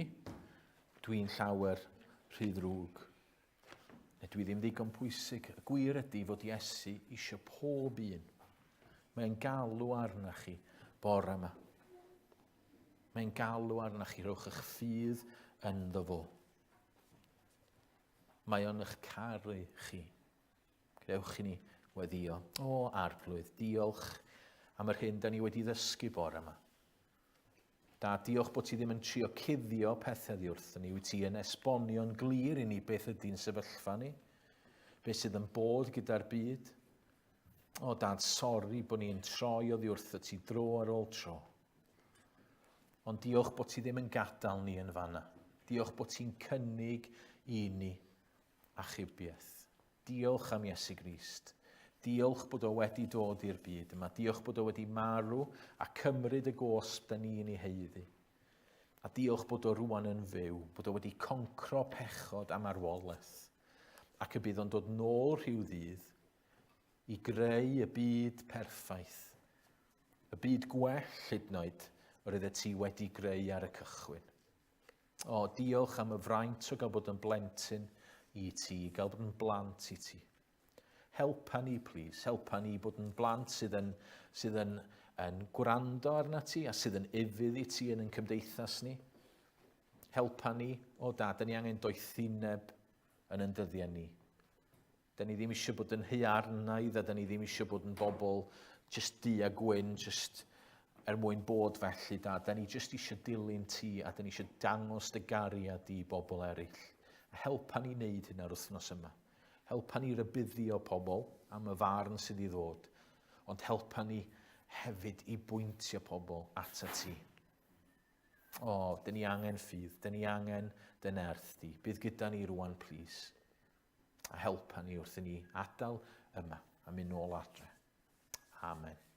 dwi'n llawer rhy ddrwg. Neu dwi ddim ddigon pwysig. Y gwir ydy fod Iesu isio pob un. Mae'n galw arna chi bore yma. Mae'n galw arna chi, rhowch eich ffydd ynddo fo. Mae o'n eich caru chi. Gwnewch i ni weddio. O, Arglwydd, diolch am yr hyn da ni wedi ddysgu bore yma. Da, diolch bod ti ddim yn trio cuddio pethau ddi wrthyn ni. Wyt ti yn esbonio'n glir i ni beth ydy'n sefyllfa ni, beth sydd yn bod gyda'r byd. O, dad, sori bod ni'n troi oddi wrtho ti dro ar ôl tro. Ond diolch bod ti ddim yn gadael ni yn fanna. Diolch bod ti'n cynnig i ni achubiaeth. Diolch am Iesu Grist. Diolch bod o wedi dod i'r byd yma. Diolch bod o wedi marw a cymryd y gosb da ni'n ei haeddu. A diolch bod o rwan yn fyw, bod o wedi concro pechod a marwolaeth. Ac y bydd o'n dod nôl rhyw ddydd i greu y byd perffaith. Y byd gwell hyd yn oed yr oeddet ti wedi greu ar y cychwyn. O, diolch am y fraint o gael bod yn blentyn i ti, gael bod yn blant i ti. Helpa ni, please. Helpa ni bod yn blant sydd yn, sydd yn, yn gwrando arna ti a sydd yn ufudd i ti yn ein cymdeithas ni. Helpa ni, o dad, da ni angen doethineb yn yn dyddiau ni. Da ni ddim eisiau bod yn haearnaidd a da ni ddim eisiau bod yn bobl just du a gwyn, just er mwyn bod felly da. Da ni just eisiau dilyn ti a da ni eisiau dangos dy gariad di i bobl eraill. A helpa ni wneud hynna'r wythnos yma. Helpa ni rybuddio pobl am y farn sydd i ddod, ond helpa ni hefyd i bwyntio pobl at y ti. O, dyn ni angen ffydd, dyn ni angen dy nerth di. Bydd gyda ni rwan, plîs. A helpa ni wrth i ni adael yma a mynd nôl adre. Amen.